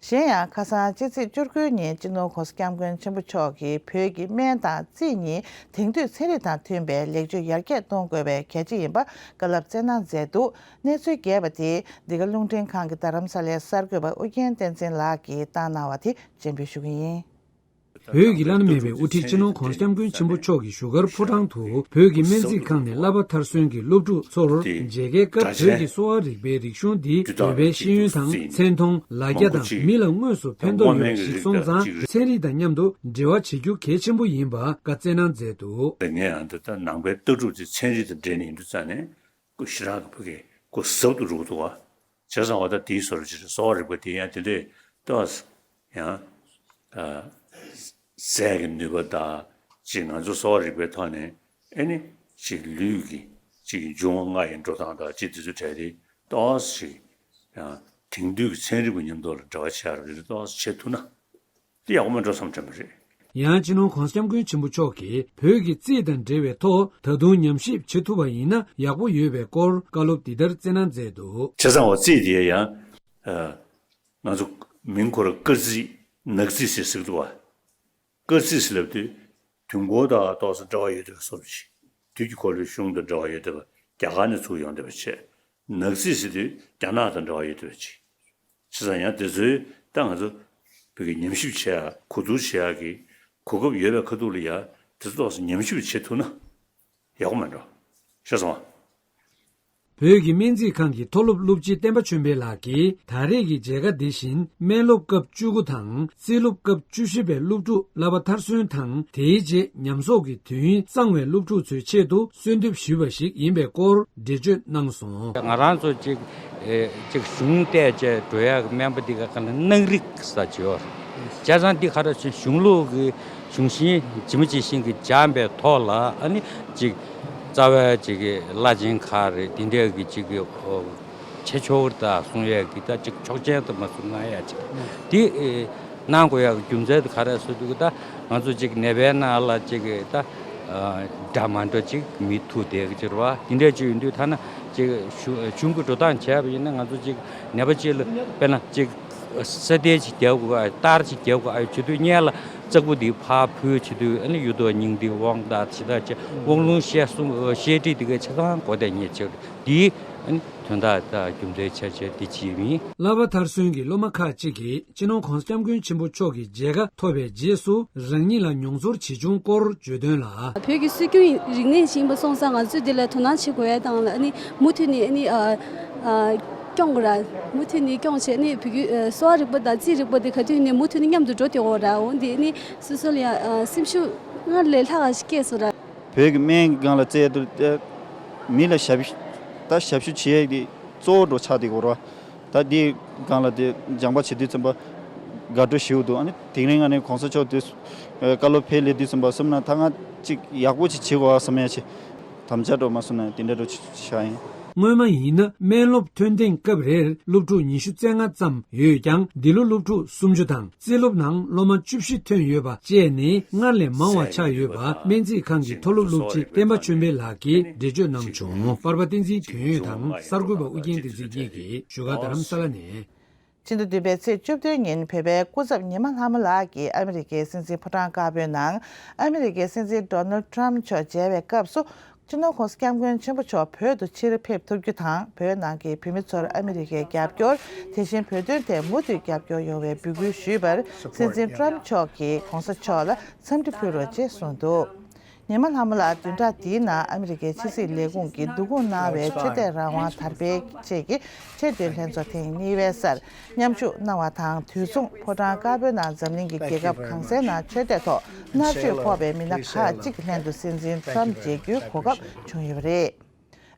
གཞན་ཡང་ཁ་སང་སྤྱི་ཚེས་བཅུ་དགུ་ཉིན་སྤྱི་ནོར་༸གོང་ས་༸སྐྱབས་མགོན་ཆེན་པོ་མཆོག་གིས་བོད་ཀྱི་སྨན་དང་རྩིས་གཉིས་དེང་དུས་ཚན་རིག་དང་མཐུན་པའི་ལེགས་བཅོས་ཡར་རྒྱས་གཏོང་དགོས་པའི་གལ་ཆེ་ཡིན་པ་བཀའ་སློབ་སྩལ་གནང་མཛད་འདུག་གནས་ཚུལ་རྒྱས་པ་དེ་འདི་ག་རླུང་འཕྲིན་ཁང་གི་རྡ་རམ་ས་ལའི་གསར་འགོད་པ་ཨུ་རྒྱན་བསྟན་འཛིན་ལགས་ཀྱིས་བཏང་གནང་བ་དེ་སྤྱན་འབུལ་ཞུ་གི་ཡིན། བོད་ཀྱི་བླ་ན་མེད་པའི་དབུ་ཁྲིད་སྤྱི་ནོར་༸གོང་ས་༸སྐྱབས་མགོན་ཆེན་པོ་མཆོག་གི་བཞུགས་སྒར་ཕོ་བྲང་དུ་བོད་ཀྱི་སྨན་རྩིས་ཁང་ནས་བསླབ་པ་མཐར་སོན་གྱི་སློབ་ཕྲུག་ཚོར་མཇལ་ཁའི་སྐབས་བོད་ཀྱི་གསོ་བ་རིག་པའི་རིག་གཞུང་འདི་བོད་པའི་ཤེས་ཡོན་དང་མཚན་མཐོང་ལ་རྒྱ་དང་མི་ལ་དངོས་སུ་ཕན་ཐོགས་ཡོད་པ་ཞིག་སོང་ཙང་ཚན་རིག་དང་མཉམ་དུ་འབྲེལ་བ་བྱེད་རྒྱུ་གལ་ཆེན་པོ་ཡིན་པ་བཀའ་སྩལ་གནང་མཛད་འདུག་ངས་ཡང་འདི་ལྟར་ནང་པའི་ལྟ་གྲུབ་དེ་ཚན་རིག་དང་འབྲེལ་ནས་ཡིན་དུས་ཙང་ནས། སྐུ་ཞེ་དྲག་གི་ཕ་གི་སྐུ་ཟབ་ཏུ་རུ་འདུག་བ། བྱས་ཙང་བ་ད་དེའི་སོར་ཅིག་གསོ་བ་རིག་པ་དེ་ཡང་དེ་འདྲས་ཏོག་ཙམ་ཡང་ཨ་རྫས་ཀྱི་ནུས་པ་དང་ཅིག་ང་ཚོ་གསོ་བ་རིག་པའི་ཐོག་ནས་ཨེ་ནི་ཅིག་ལུས་ཀྱི་ཅིག་འབྱུང་བ་ལྔ་ཡི་འགྲོ་སྟངས་དང་ཅིག་དེ་ཚོའི་གྲས་དེ་ཏོག་ཙམ་ཅིག་ཡང་དེང་དུས་ཀྱི་ཚན་རིག་པ་མཉམ་དུ་ལ་འབྲེལ་བ་བྱེད་ཡག་རེ་རེ་ཏོག་ཙམ་བྱེད་ཐུབ་ན། དེ་ཡག་པོ་མེད་འགྲོ་བསམ་དྲན་པ་རེད། ཡང་སྤྱི་ནོར་༸གོང་ས་༸སྐྱབས་མགོན་ཆེན་པོ་མཆོག་གིས་བོད་ཀྱི་རྩིས་དང་འབྲེལ་བའི་ཐོག་ད་དུང་ཉམས་ཞིབ་བྱེད་ཐུབ་པ་ཡིན་ན་ཡག་པོ་ཡོད་པའི་སྐོར་བཀའ་སློབ་འདི་ལྟར་སྩལ་གནང་མཛད་འདུག་བྱས་ཙང་བ་རྩིས་དེ་ཡང་ཨ་ང་ཚོ་མིང་ཁོ་ར་སྐར་རྩིས་ནག་རྩིས་ཟེར་ཟེར་གི་འདུག་བ། སྐར་རྩིས་ཟེར་ལབ་དུས་དུས་འཁོར་དང་ཏོག་ཙམ་འབྲེལ་བ་ཡོད་བསྡད་པ་བཟོ་འདྲ་ཅིག་དུས་ཀྱི་འཁོར་ལོའི་གཞུང་དང་འབྲེལ་བ་ཡོད་བསྡད་པ་རྒྱ་གར་ནས་ཚུར་ཡོང་བསྡད་པ་བྱས། ནག་རྩིས་ཟེར་དུས་རྒྱ་ནག་དང་འབྲེལ་བ་ཡོད་བསྡད་པ་ཅིག་བྱས་ཙང་ཡང་དེ་ཚོའི་ད་ང་ཚོ་བོད་ཀྱི་ཉམས་ཞིབ་བྱེད་ཡག་གོ་བསྡུར་བྱེད་ཡག་གི་གོ་སྐབས་ཡོད་པའི་ཁ་ཐུག་ལ་ཡ་དེ་ཚོ་ཏོག་ཙམ་ཉམས་ཞིབ་བྱེད་ཐུབ་ན་ཡག་པོ་མེད་འགྲོ། ཤེས་སོང་ཨ། བོད་ཀྱི་སྨན་རྩིས་ཁང་གི་མཐོ་སློབ་སློབ་སྤྱི་བསྟན་པ་ཆོས་འཕེལ་ལགས་ཀྱིས་ད་རེས་ཀྱི་མཇལ་ཁ་འདི་བཞིན་སྨན་སློབ་སྐབས་བཅུ་དགུ་དང་རྩིས་སློབ་སྐབས་བཅུ་བཞི་པའི་སློབ་ཕྲུག་བསླབ་པ་མཐར་སོན་དང་དེའི་རྗེས་ཉམས་གསོག་གི་དུས་ཡུན་གཙང་བའི་སློབ་ཕྲུག་ཚོའི་ཆེད་དུ་གསོལ་འདེབས་ཞུས་པ་ཞིག་ཡིན་པའི་སྐོར་འགྲེལ་བརྗོད་གནང་སོང་། ང་རང་ཚོ་གཅིག་ཨེ་གཅིག་གཞུང་བལྟས་བྱས་འགྲོ་ཡག་གི་སྨན་པ་འདི་ག་ག་ལ་སྣང་རིག་ས་བྱེད་བར་བྱས་ཙང་འདི་ག་ར་ཚོའི་གཞུང་ལུགས་ཀྱི་གཞུང་ཤིང་ཇི་མ་ཇི་བཞིན་གྱི་སྦྱངས་པའི་ཐོག་ལ་ཨ་ནི་གཅིག་རྩ་བའི་གཅིག་གི་བླ་ཆེན་ཁག་རེད་དེ་འདྲས་ཀྱི་གཅིག་གི་ཨོ་བྱེད་ཆོག་གི་ད་གསུང་ཡས་ཀྱི་ད་གཅིག་ཆོག་མཆན་དུ་མ་གསུང་གནང་ཡ་གཅིག་དེ་ཨེ་གནང་དགོས་ཡག་གི་རྒྱུ་མཚན་དུ་ག་རེ་ཟེར་དུས་ད་ང་ཚོ་གཅིག་ནད་པའི་ནང་ལ་གཅིག་གི་ད་འདྲ་མ་འདྲ་གཅིག་མི་ཐུག་བསྡད་ཀྱི་ཅིག་རེད་བ། དེ་འདྲས་ཅིག་ཡིན་དུས་ཐ་ན་གཅིག་གཞུང་གཞུང་གི་འགྲོ་སྟངས་བྱས་པ་ཡིན་ན་ང་ཚོ་གཅིག་ནད་པ་གཅིག་ལ་དཔེར་ན་གཅིག་ས་གཏེར་ཅིག་རྒྱག་དགོས་ཨ་གཏར་ཅིག་རྒྱག་དགོས་ཨ་བྱེད་དུས་སྔོན་ལ་བཙག་པོ་འདི་ཕར་ཕུལ་བྱེད་དུས་ཨ་ནི་གཡུ་ཐོག་སྙིང་ཐིག་དབང་རྟགས་ཇི་ལྟར་བྱེད་དབང་ལུང་བཤད་གསུང་བཤད་ཁྲིད་འདི་གའི་ཆ་ཚང་གོ་བདེ་ངེས་ཆེ་འདིའི་ཨ་ནི་དོན་དག་དང་རྒྱུ་མཚན་ཆ་ཆེ་འདི་ཅིའི་མིན། བསླབ་པ་མཐར་སོན་གྱི་སློབ་མ་ཁག་ཅིག་གིས་སྤྱི་ནོར་༸གོང་ས་༸སྐྱབས་མགོན་ཆེན་པོ་མཆོག་གི་མཇལ་ཁ་ཐོབ་པའི་རྗེས་སུ་རང་ཉིད་ལ་མྱོང་ཚོར་ཇི་བྱུང་སྐོར་བརྗོད་དོན་ལ། བོད་ཀྱི་སྲོལ་རྒྱུན་རིག་གནས་ཤིག་ཡིན་པ་སོང་ཙང་ང་ཚོས་འདི་ལ་དོ་སྣང་བྱེད་དགོས་ཡ་དང་ལ་ཨ་ནི་མུ་མཐུད་ནས་ཨ་ནི་ཨ་ཨ། སྐྱོང་དགོས་ར། མུ་མཐུད་ནས་སྐྱོང་བྱས་ནས་བོད་ཀྱི་ཨ་གསོ་བ་རིག་པ་དང་རྩིས་རིག་པ་དེ་ག་དུས་ནས་མུ་མཐུད་ནས་མཉམ་དུ་འགྲོ་བསྡད་ཡོད་ར། འོ་འདི་ནི་སོ་སོ་ལ་ཡང་ཨ་སེམས་ཤུགས་སྔར་ལས་ལྷག་ག་ཞིག་སྐྱེས་སོང་ར། བོད་ཀྱི་སྨན་གྱི་སྒང་ལ་བཙལ་དུས་ཏེ་མི་ལ་ཞབས་ད་ཞབས་ཞུ་བྱེད་ཡས་དེ་གཙོ་བོ་འགྲོ་ཆགས་བསྡད་ཡོད་ར། ད་འདིའི་སྒང་ལ་དེ་སྦྱངས་པ་བྱེད་དུས་ཙམ་པ་དགའ་སྤྲོ་ཞེ་པོ་འདུག་ཨ་ནི་དེང་རིང་ང་ནི་གོང་ས་མཆོག་དེ་བཀའ་སློབ་ཕེབས་སླེབས་དུས་ཙམ་པ་བསམ་ན་ད་ང་ཅིག་ཡག་པོ་ཅིག་བྱེད་དགོས་ཨ་བསམ་ཡ་ཆེ། དམ་བཅའ་འགྲོ་མ་སོང་ན་དེ་འདྲ་འགྲོ་ཆགས་ཡིན། སྔོན་མ་ཡིན་ན་སྨན་སློབ་ཐོན་ཐེངས་སྐབས་རེར་སློབ་ཕྲུག་ཉི་ཤུ་རྩ་ལྔ་ཙམ་ཡོད་ཀྱང་འདི་ལོ་སློབ་ཕྲུག་སུམ་ཅུ་དང་རྩིས་སློབ་ནང་སློབ་མ་བཅུ་བཞི་ཐོན་ཡོད་པ་བཅས་ནི་སྔར་ལས་མང་བ་ཆགས་ཡོད་པ་སྨན་རྩིས་ཁང་གི་མཐོ་སློབ་སློབ་སྤྱི་བསྟན་པ་ཆོས་འཕེལ་ལགས་ཀྱིས་འགྲེལ་བརྗོད་གནང་བྱུང་། པར་པ་བསྟན་འཛིན་དོན་ཡོད་དང་གསར་འགོད་པ་ཨུ་རྒྱན་བསྟན་འཛིན་གཉིས་ཀྱིས་བཞུགས་སྒར་རྡ་རམ་ས་ལ་ནས། ཕྱི་ཟླ་བདུན་པའི་ཚེས་བཅུ་བདུན་ཉིན་བོད་པའི་སྐུ་ཚབ་ཉི་མ་ལྷ་མོ་ལགས་ཀྱིས་ཨ་མི་རི་ཀའི་སྲིད་འཛིན་ཕོ་བྲང་དཀར་པོའི་ནང་ཨ་མི་རི་ཀའི་སྲིད་འཛིན་ཌོ་ནལ་ཊམ་མཆོག་མཇལ་བའི་སྐབས་སུ། སྤྱི་ནོར་༸གོང་ས་༸སྐྱབས་མགོན་ཆེན་པོ་མཆོག་བོད་དུ་ཕྱིར་ཕེབས་ཐུབ་རྒྱུ་དང་བོད་ནང་གི་བོད་མི་ཚོར་ཨ་མི་རི་ཀའི་རྒྱབ་སྐྱོར། དེ་བཞིན་བོད་དོན་ཐད་མུ་མཐུད་རྒྱབ་སྐྱོར་ཡོང་བའི་འབོད་སྐུལ་ཞུས་པར་སྲིད་འཛིན་ཊམ་མཆོག་གིས་༸གོང་ས་མཆོག་ལ་འཚམས་འདྲི་ཕུལ་རོགས་ཅེས་གསུངས་འདུག་ཉི་མ་ལྷ་མོ་ལགས་བདུན་ཕྲག་འདིའི་ནང་ཨ་མི་རི་ཀའི་ཕྱི་སྲིད་ལས་ཁུངས་ཀྱིས་བསྡུ་སྐོང་གནང་བའི་ཆོས་དད་རང་དབང་དར་སྤེལ་ཆེད་ཀྱི་ཆེས་མཐོའི་ལྷན་ཚོགས་ཐེངས་གཉིས་པའི་སར་མཉམ་ཞུགས་གནང་བ་དང་དུས་མཚུངས་ཕོ་བྲང་དཀར་པོའི་ནང་འཛམ་གླིང་གི་རྒྱལ་ཁབ་གང་སའི་ནང་ཆོས་དད་ཐོག་མནར་གཅོད་ཕོག་པའི་མི་སྣ་ཁག་ཅིག་ལྷན་དུ་སྲིད་འཛིན་ཊམ་མཇལ་རྒྱུའི་གོ་སྐབས་བྱུང་ཡོད་པ་རེད།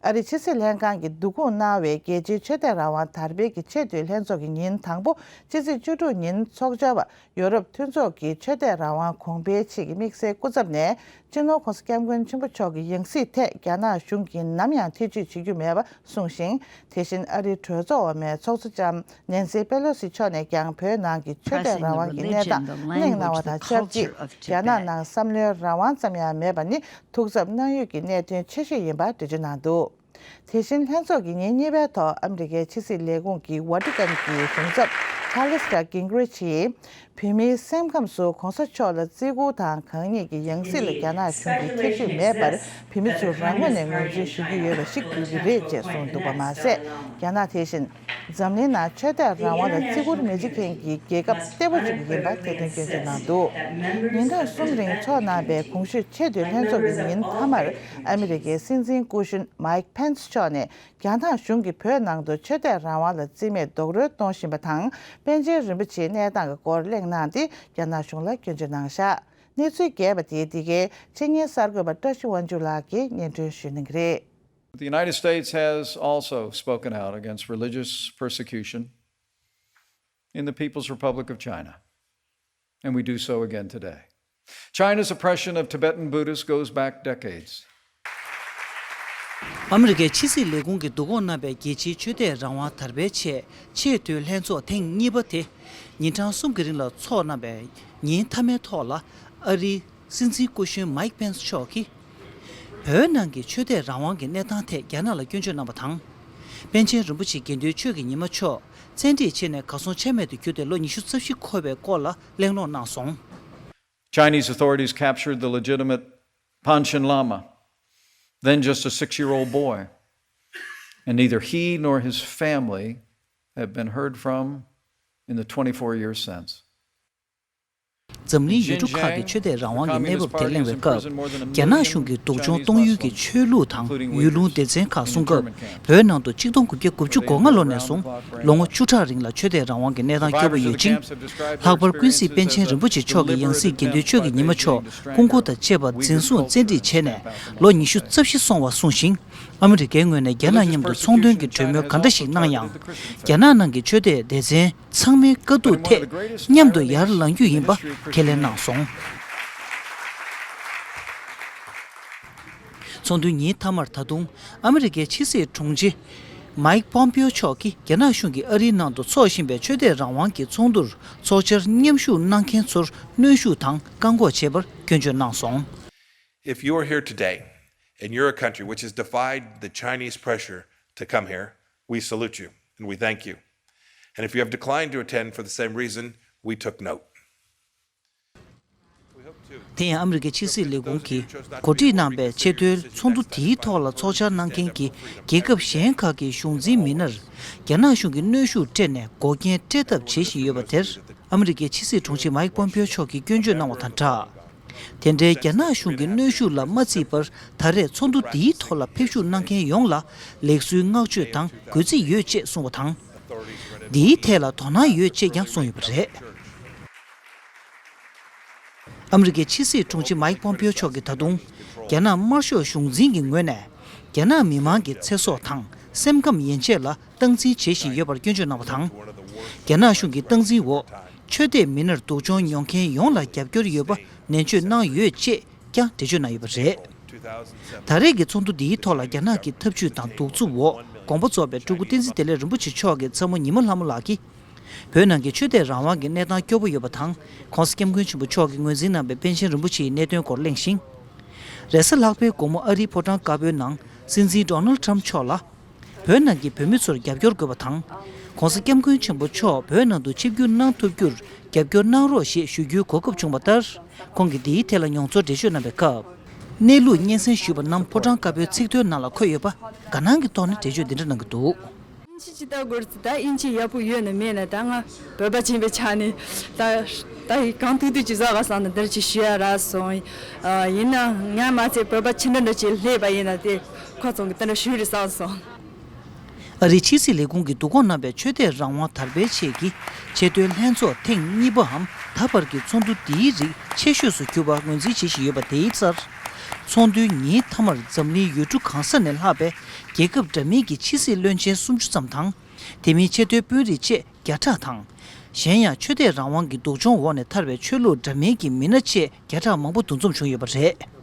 ཨ་རིའི་ཕྱི་སྲིད་ལྷན་ཁང་གིས་བསྡུ་སྐོང་གནང་བའི་རྒྱལ་སྤྱིའི་ཆོས་དད་རང་དབང་དར་སྤེལ་གྱི་ཆེས་མཐོའི་ལྷན་ཚོགས་ཀྱི་ཉིན་དང་པོ་ཕྱི་ཚེས་བཅུ་དྲུག་ཉིན་ཚོགས་བཅར་བ། ཡོ་རོབ་མཐུན་ཚོགས་ཀྱི་ཆོས་དད་རང་དབང་གོང་འཕེལ་ཆེད་ཀྱི་དམིགས་བསལ་སྐུ་ཚབ་ནས་སྤྱི་ནོར་༸གོང་ས་༸སྐྱབས་མགོན་ཆེན་པོ་མཆོག་གི་ཡང་སྲིད་ཐད་རྒྱ་ནག་གཞུང་གིས་ནམ་ཡང་ཐེ་བྱུས་བྱེད་རྒྱུ་མེད་པ་གསུངས་ཤིང་། དེ་བཞིན་ཨ་རིའི་གྲོས་ཚོགས་འོག་མའི་ཚོགས་གཙོ་ལྕམ་ནན་སི་པེ་ལོ་སི་མཆོག་ནས་ཀྱང་བོད་ནང་གི་ཆོས་དད་རང་དབང་གི་གནས་སྟངས་གླེང་གནང་བ་དང་ཆབས་ཅིག་རྒྱ་ནག་ནང་བསམ་བློའི་རང་དབང་ཙམ་ཡང་མེད་པ་ནི་ཐུགས་འཚབ་གནང་ཡུལ་གྱི་གནད་དོན་ཆེ་ཤོས་ཡིན་པ་འགྲེལ་བརྗོད་གནང་འདུག་དེ་བཞིན་ལྷན་ཚོགས་ཀྱི་ཉིན་གཉིས་པའི་ཐོག་ཨ་མི་རི་ཀའི་ཕྱི་སྲིད་ལས་ཁུངས་ཀྱི་ཝ་ཊི་ཀན་གྱི་གཞུང་ཚབ་ཆར་ལི་སི་ཀིང་རི་ཆི་ཡིས། བོད་མིའི་སེམས་ཁམས་སུ་གོང་ས་མཆོག་ལ་བརྩི་བཀུར་དང་གང་ཉིད་ཀྱི་ཡང་སྲིད་ལ་རྒྱ་ནག་གཞུང་གིས་ཐེ་བྱུས་མེད་པར་བོད་མི་ཚོས་རང་ངོས་ནས་ངོས་འཛིན་ཞུ་གི་ཡོད་པ་ཞིག་འབུལ་གྱི་རེད་ཅེས་གསུངས་འདུག་པ་མ་ཟད། རྒྱ་ནག་དེ་བཞིན་འཛམ་གླིང་ནང་ཆོས་དད་རང་དབང་ལ་བརྩི་བཀུར་མི་བྱེད་མཁན་གྱི་རྒྱལ་ཁབ་གཏེ་པོ་ཞིག་ཡིན་པ་དེ་དོན་སྐྱོན་བརྗོད་གནང་འདུག་ཉིན་གྲངས་གསུམ་རིང་འཚོགས་གནང་པའི་གོང་ཞུས་ཆེས་མཐོའི་ལྷན་ཚོགས་ཀྱི་ཉིན་མཐའ་མར་ཨ་མི་རི་ཀའི་སྲིད་འཛིན་སྐུ་གཞོན་མའིག་ཕེན་སི་མཆོག་ནས། རྒྱ་ནག་གཞུང་གིས་བོད་ནང་དུ་ཆོས་དད་རང་དབང་ལ་བརྩི་མེད་རྡོག་རོལ་གཏོང་བཞིན་པ་དང་པཎ་ཆེན་རིན་པོ་ཆེའི་གནས་སྟངས་ཀྱི་སྐོར་གླེང་གནང་སྟེ་རྒྱ་ནག་གཞུང་ལ་སྐྱོན་བརྗོད་གནང་བཞག་གནས་ཚུལ་རྒྱས་པ་དེ་འདི་གའི་ཆེད་གཉེར་གསར་འགོད་པ་བཀྲ་ཤིས་དབང་ཕྱུག་ལགས་ཀྱིས་སྙན་སྒྲོན་ཞུ་གནང་གི་རེད། The United States has also spoken out against religious persecution in the People's Republic of China. And we do so again today. China's oppression of Tibetan Buddhists goes back decades. ཨ་མི་རི་ཀའི་ཕྱི་སྲིད་ལས་ཁུངས་ཀྱིས་བསྡུ་སྐོང་གནང་པའི་རྒྱལ་སྤྱིའི་ཆོས་དད་རང་དབང་དར་སྤེལ་ཆེད་ཆེས་མཐོའི་ལྷན་ཚོགས་ཐེངས་གཉིས་པ་དེ་ཉིན་གྲངས་གསུམ་གྱི་རིང་ལ་འཚོགས་གནང་པའི་ཉིན་མཐའ་མའི་ཐོག་ལ་ཨ་རིའི་སྲིད་འཛིན་སྐུ་གཞོན་མའིག་པེན་སི་མཆོག་གིས། བོད་ནང་གི་ཆོས་དད་རང་དབང་གི་གནས་སྟངས་ཐད་རྒྱ་ནག་ལ་སྐྱོན་བརྗོད་གནང་བ་དང་། པཎ་ཆེན་རིན་པོ་ཆེ་དགེ་འདུན་ཆོས་ཀྱི་ཉི་མ་མཆོག་བཙན་ཁྲིད་བྱས་ནས་གར་སོང་ཆ་མེད་དུ་གྱུར་ཏེ་ལོ་ཉི་ཤུ་རྩ་བཞི་འཁོར་བའི་སྐོར་ལ་གླེང་སློང་གནང་སོང་། Chinese authorities captured the legitimate Panchen Lama, then just a six-year-old boy, and neither he nor his family have been heard from in the twenty-four years since. འཛམ་གླིང་ཡུལ་གྲུ་ཁག་གི་ཆོས་དད་རང་དབང་གི་གནས་བབ་དེ་གླེང་བའི་སྐབས། རྒྱ་ནག་གཞུང་གིས་སྡུག་སྦྱོང་གཏོང་ཡུལ་གྱི་ཆོས་ལུགས་དང་ཡུལ་ལུང་སྡེ་ཚན་ཁག་སྲུང་སྐབས། བོད་ནང་དུ་ཆིག་སྟོང་དགུ་བརྒྱ་དགུ་བཅུ་གོ་ལྔ་ལོ་ནས་བཟུང་ལོ་ངོ་བཅུ་ཕྲག་རིང་ལ་ཆོས་དད་རང་དབང་གི་གནས་སྟངས་སྐྱོ་པོ་ཡོད་ཅིང་། ལྷག་པར་ཀུན་གཟིགས་པཎ་ཆེན་རིན་པོ་ཆེ་མཆོག་གི་ཡང་སྲིད་དགེ་འདུན་ཆོས་ཀྱི་ཉི་མ་མཆོག་སྐུ་འཁོར་དང་བཅས་པ་འཛིན་བཟུང་བཙན་ཁྲིད་བྱས་ནས་ལོ་ཉི་ཤུ་རྩ་བཞི་སོང་བ་གསུངས་ཤིང་། ཨ་མི་རི་ཀའི་ངོས་ནས་རྒྱ་ནག་མཉམ་དུ་ཚོང་དོན་གྱི་གྲོས་མོལ་ག་འདྲ་ཞིག་གནང་ཡང་། རྒྱ་ནག་ནང་གི་ཆོས་དད་སྡེ་ཚན་ཚང་མའི་དཀའ་སྡུག་ཐད་མཉམ་དུ་ཡར་ལངས་རྒྱུ་ཡིན་པ་ཁས་ལེན་གནང་སོང་། ཚོགས་འདུའི་ཉིན་མཐའ་མར་ད་དུང་ཨ་མི་རི་ཀའི་ཕྱི་སྲིད་དྲུང་ཆེ་མའིག་པོམ་པིའོ་མཆོག་གིས་རྒྱ་ནག་གཞུང་གིས་ཨ་རིའི་ནང་དུ་འཚོགས་བཞིན་པའི་ཆོས་དད་རང་དབང་གི་ཚོགས་འདུར་ཚོགས་བཅར་མཉམ་ཞུགས་གནང་མཁན་ཚོར་གནོན་ཤུགས་དང་བཀག་འགོག་བྱས་པར་སྐྱོན་བརྗོད་གནང་སོང་། If you are here today and you're a country which has defied the Chinese pressure to come here, we salute you and we thank you. And if you have declined to attend for the same reason, we took note. དེ་ཡང་ཨ་མི་རི་ཀའི་ཕྱི་སྲིད་ལས་ཁུངས་ཀྱིས་གོ་སྒྲིག་གནང་པའི་ཆེས་མཐོའི་ཚོགས་འདུ་དེའི་ཐོག་ལ་ཚོགས་བཅར་གནང་མཁན་གྱི་རྒྱལ་ཁབ་གཞན་ཁག་གི་གཞུང་འཛིན་མི་སྣར་རྒྱ་ནག་གཞུང་གིས་གནོན་ཤུགས་སྤྲད་ནས་འགོག་རྐྱེན་སྤྲད་ཐབས་བྱེད་བཞིན་ཡོད་པ་དེར་ཨ་མི་རི་ཀའི་ཕྱི་སྲིད་དྲུང་ཆེ་མའིག་པོམ་པིའོ་མཆོག་གིས་སྐྱོན་བརྗོད་གནང་བ་དང་སྦྲགས། དེ་འདྲའི་རྒྱ་ནག་གཞུང་གི་གནོན་ཤུགས་ལ་མ་བརྩིས་པར་ད་རེས་ཚོགས་འདུ་འདིའི་ཐོག་ལ་ཕེབས་ཞུགས་གནང་མཁན་ཡོངས་ལ་ལེགས་སོའི་བསྔགས་བརྗོད་དང་གུས་བརྩི་ཡོད་ཅེས་གསུངས་པ་དང་། འདིའི་ཐད་ལ་དོ་སྣང་ཡོད་ཅེས་ཀྱང་གསུངས་ཡོད་པ་རེད། ཨ་མི་རི་ཀའི་ཕྱི་སྲིད་དྲུང་ཆེ་མའིག་པོམ་པིའོ་མཆོག་གིས་ད་དུང་རྒྱ་ནག་དམར་ཤོག་གཞུང་འཛིན་གྱི་ངོས་ནས་རྒྱ་ནག་མི་མང་གི་ཚེ་སྲོག་དང་སེམས་ཁམས་ཡན་ཆད་ལ་སྟངས་འཛིན་བྱེད་བཞིན་ཡོད་པར་སྐྱོན་བརྗོད་གནང་བ་དང་། རྒྱ་ནག་གཞུང་གི་སྟངས་འཛིན་འོག་ཆོས་དད་མི་སྣར་སྡུག་སྦྱོང་མྱོང་མཁན་ཡོངས་ལ་རྒྱབ་སྐྱོར་ཡོད་པ་ནན་བརྗོད་གནང་ཡོད་ཅེས་ཀྱང་འགྲེལ་བརྗོད་གནང་ཡོད་པ་རེད། ད་རེས་ཀྱི་ཚོགས་འདུ་འདིའི་ཐོག་ལ་རྒྱ་ནག་གི་འཐབ་ཇུས་དང་གདུག་རྩུབ་འོག་དགོངས་པ་རྫོགས་པའི་སྤྲུལ་སྐུ་བསྟན་འཛིན་བདེ་ལེགས་རིན་པོ་ཆེ་མཆོག་གི་ཚ་མོ་ཉི་མ་ལྷ་མོ་ལགས་ཀྱིས། བོད་ནང་གི་ཆོས་དད་རང་དབང་གི་གནས་སྟངས་སྐྱོ་པོ་ཡོད་པ་དང་། ྋགོང་ས་ྋསྐྱབས་མགོན་ཆེན་པོ་མཆོག་གིས་ངོས་འཛིན་གནང་པའི་པཎ་ཆེན་རིན་པོ་ཆེའི་གནད་དོན་སྐོར་གླེང་ཞིང་། རེས་གཟའ་ལྷག་པའི་དགོང་མོ་ཨ་རིའི་ཕོ་བྲང་དཀར་པོའི་ནང་སྲིད་འཛིན་ཌོ་ནལ་ཊམ་མཆོག་ལ། བོད་ནང་གི་བོད་མི་ཚོར་རྒྱབ་སྐྱོར་དགོས་པ་དང་། ྋགོང་ས་ྋསྐྱབས་མགོན་ཆེན་པོ་མཆོག་བོད་ནང་དུ་ཆིབས་བསྒྱུར་གནང་ཐུབ་རྒྱུར་རྒྱབ་སྐྱོར་གནང་རོགས་ཞེས་ཞུ་རྒྱུའི་གོ་སྐབས་བྱུང་བ་ལྟར། ཁོང་གིས་འདིའི་ཐད་ལ་མྱོང་ཚོར་འགྲེལ་བརྗོད་གནང་བའི་སྐབས། གནས་ལུགས་སྙན་སེང་ཞུས་པ་རྣམས་ཕོ་བྲང་དཀར་པོའི་ཚིག་ཐོའི་ནང་ལ་འཁོད་ཡོད་པ། དགའ་སྣང་གི་ཐོག་ནས་འགྲེལ་བརྗོད་འདི་འདྲ་གནང་གི་འདུག་ཨིན་ཇི་ཅི་ལྟ་དགོས་རེད། ད་ཨིན་ཇི་ཡག་པོ་ཡོད་ན་མེད་ན་ད་ང་བོད་པ་ཆེན་པོའི་ཆ་ནས་ད་ད་ཡི་གང་ཐུབ་ཐུབ་ཅིག་བཟོ་ག་བསམ་ན་འདིར་ཅིག་ཞུ་ཡ་རག་སོང་། ཨ་ཡིན་ན་ང་མ་ཚད་བོད་པ་ཁྱི་འདྲ་འདྲ་ཅིག་སླེབས་པ་ཡིན་ན་དེ་ཁོ་ཚོ་གི་དེ་འདྲ་ཞུ་རེད་བསམ་སོང་། ཨ་རིའི་ཕྱི་སྲིད་ལས་ཁུངས་ཀྱིས་བསྡུ་སྐོང་གནང་པའི་ཆོས་དད་རང་དབང་དར་སྤེལ་ཆེད་ཀྱི་ཆེས་མཐོའི་ལྷན་ཚོགས་ཐེངས་གཉིས་པའམ་ད་བར་གྱི་ཚོགས་འདུ་འདིའི་རིགས་ཆེ་ཤོས་སུ་གྱུར་པ་ངོས་འཛིན་བྱེད་བཞིན་ཡོད་པ་དེའི་རྩར། ཚོགས་འདུའི་ཉིན་མཐའ་མར་འཛམ་གླིང་ཡུལ་གྲུ་གང་ས་ནས་ལྷགས་པའི་རྒྱལ་ཁབ་འདྲ་མིན་གྱི་ཕྱི་སྲིད་བློན་ཆེན་སུམ་ཅུ་ཙམ་དང་། དེ་མིན་ཆེས་མཐོའི་དཔོན་རིགས་བཅས་བརྒྱ་ཕྲག་དང་། གཞན་ཡང་ཆོས་དད་རང་དབང་གི་སྡུག་སྦྱོང་འོག་ནས་ཐར་བའི་ཆོས་ལུགས་འདྲ་མིན་གྱི་མི་སྣ་བཅས་བརྒྱ་ཕྲག་མང་པོ་འདུ་འཛོམས་བྱུང་ཡོད་པ་རེད།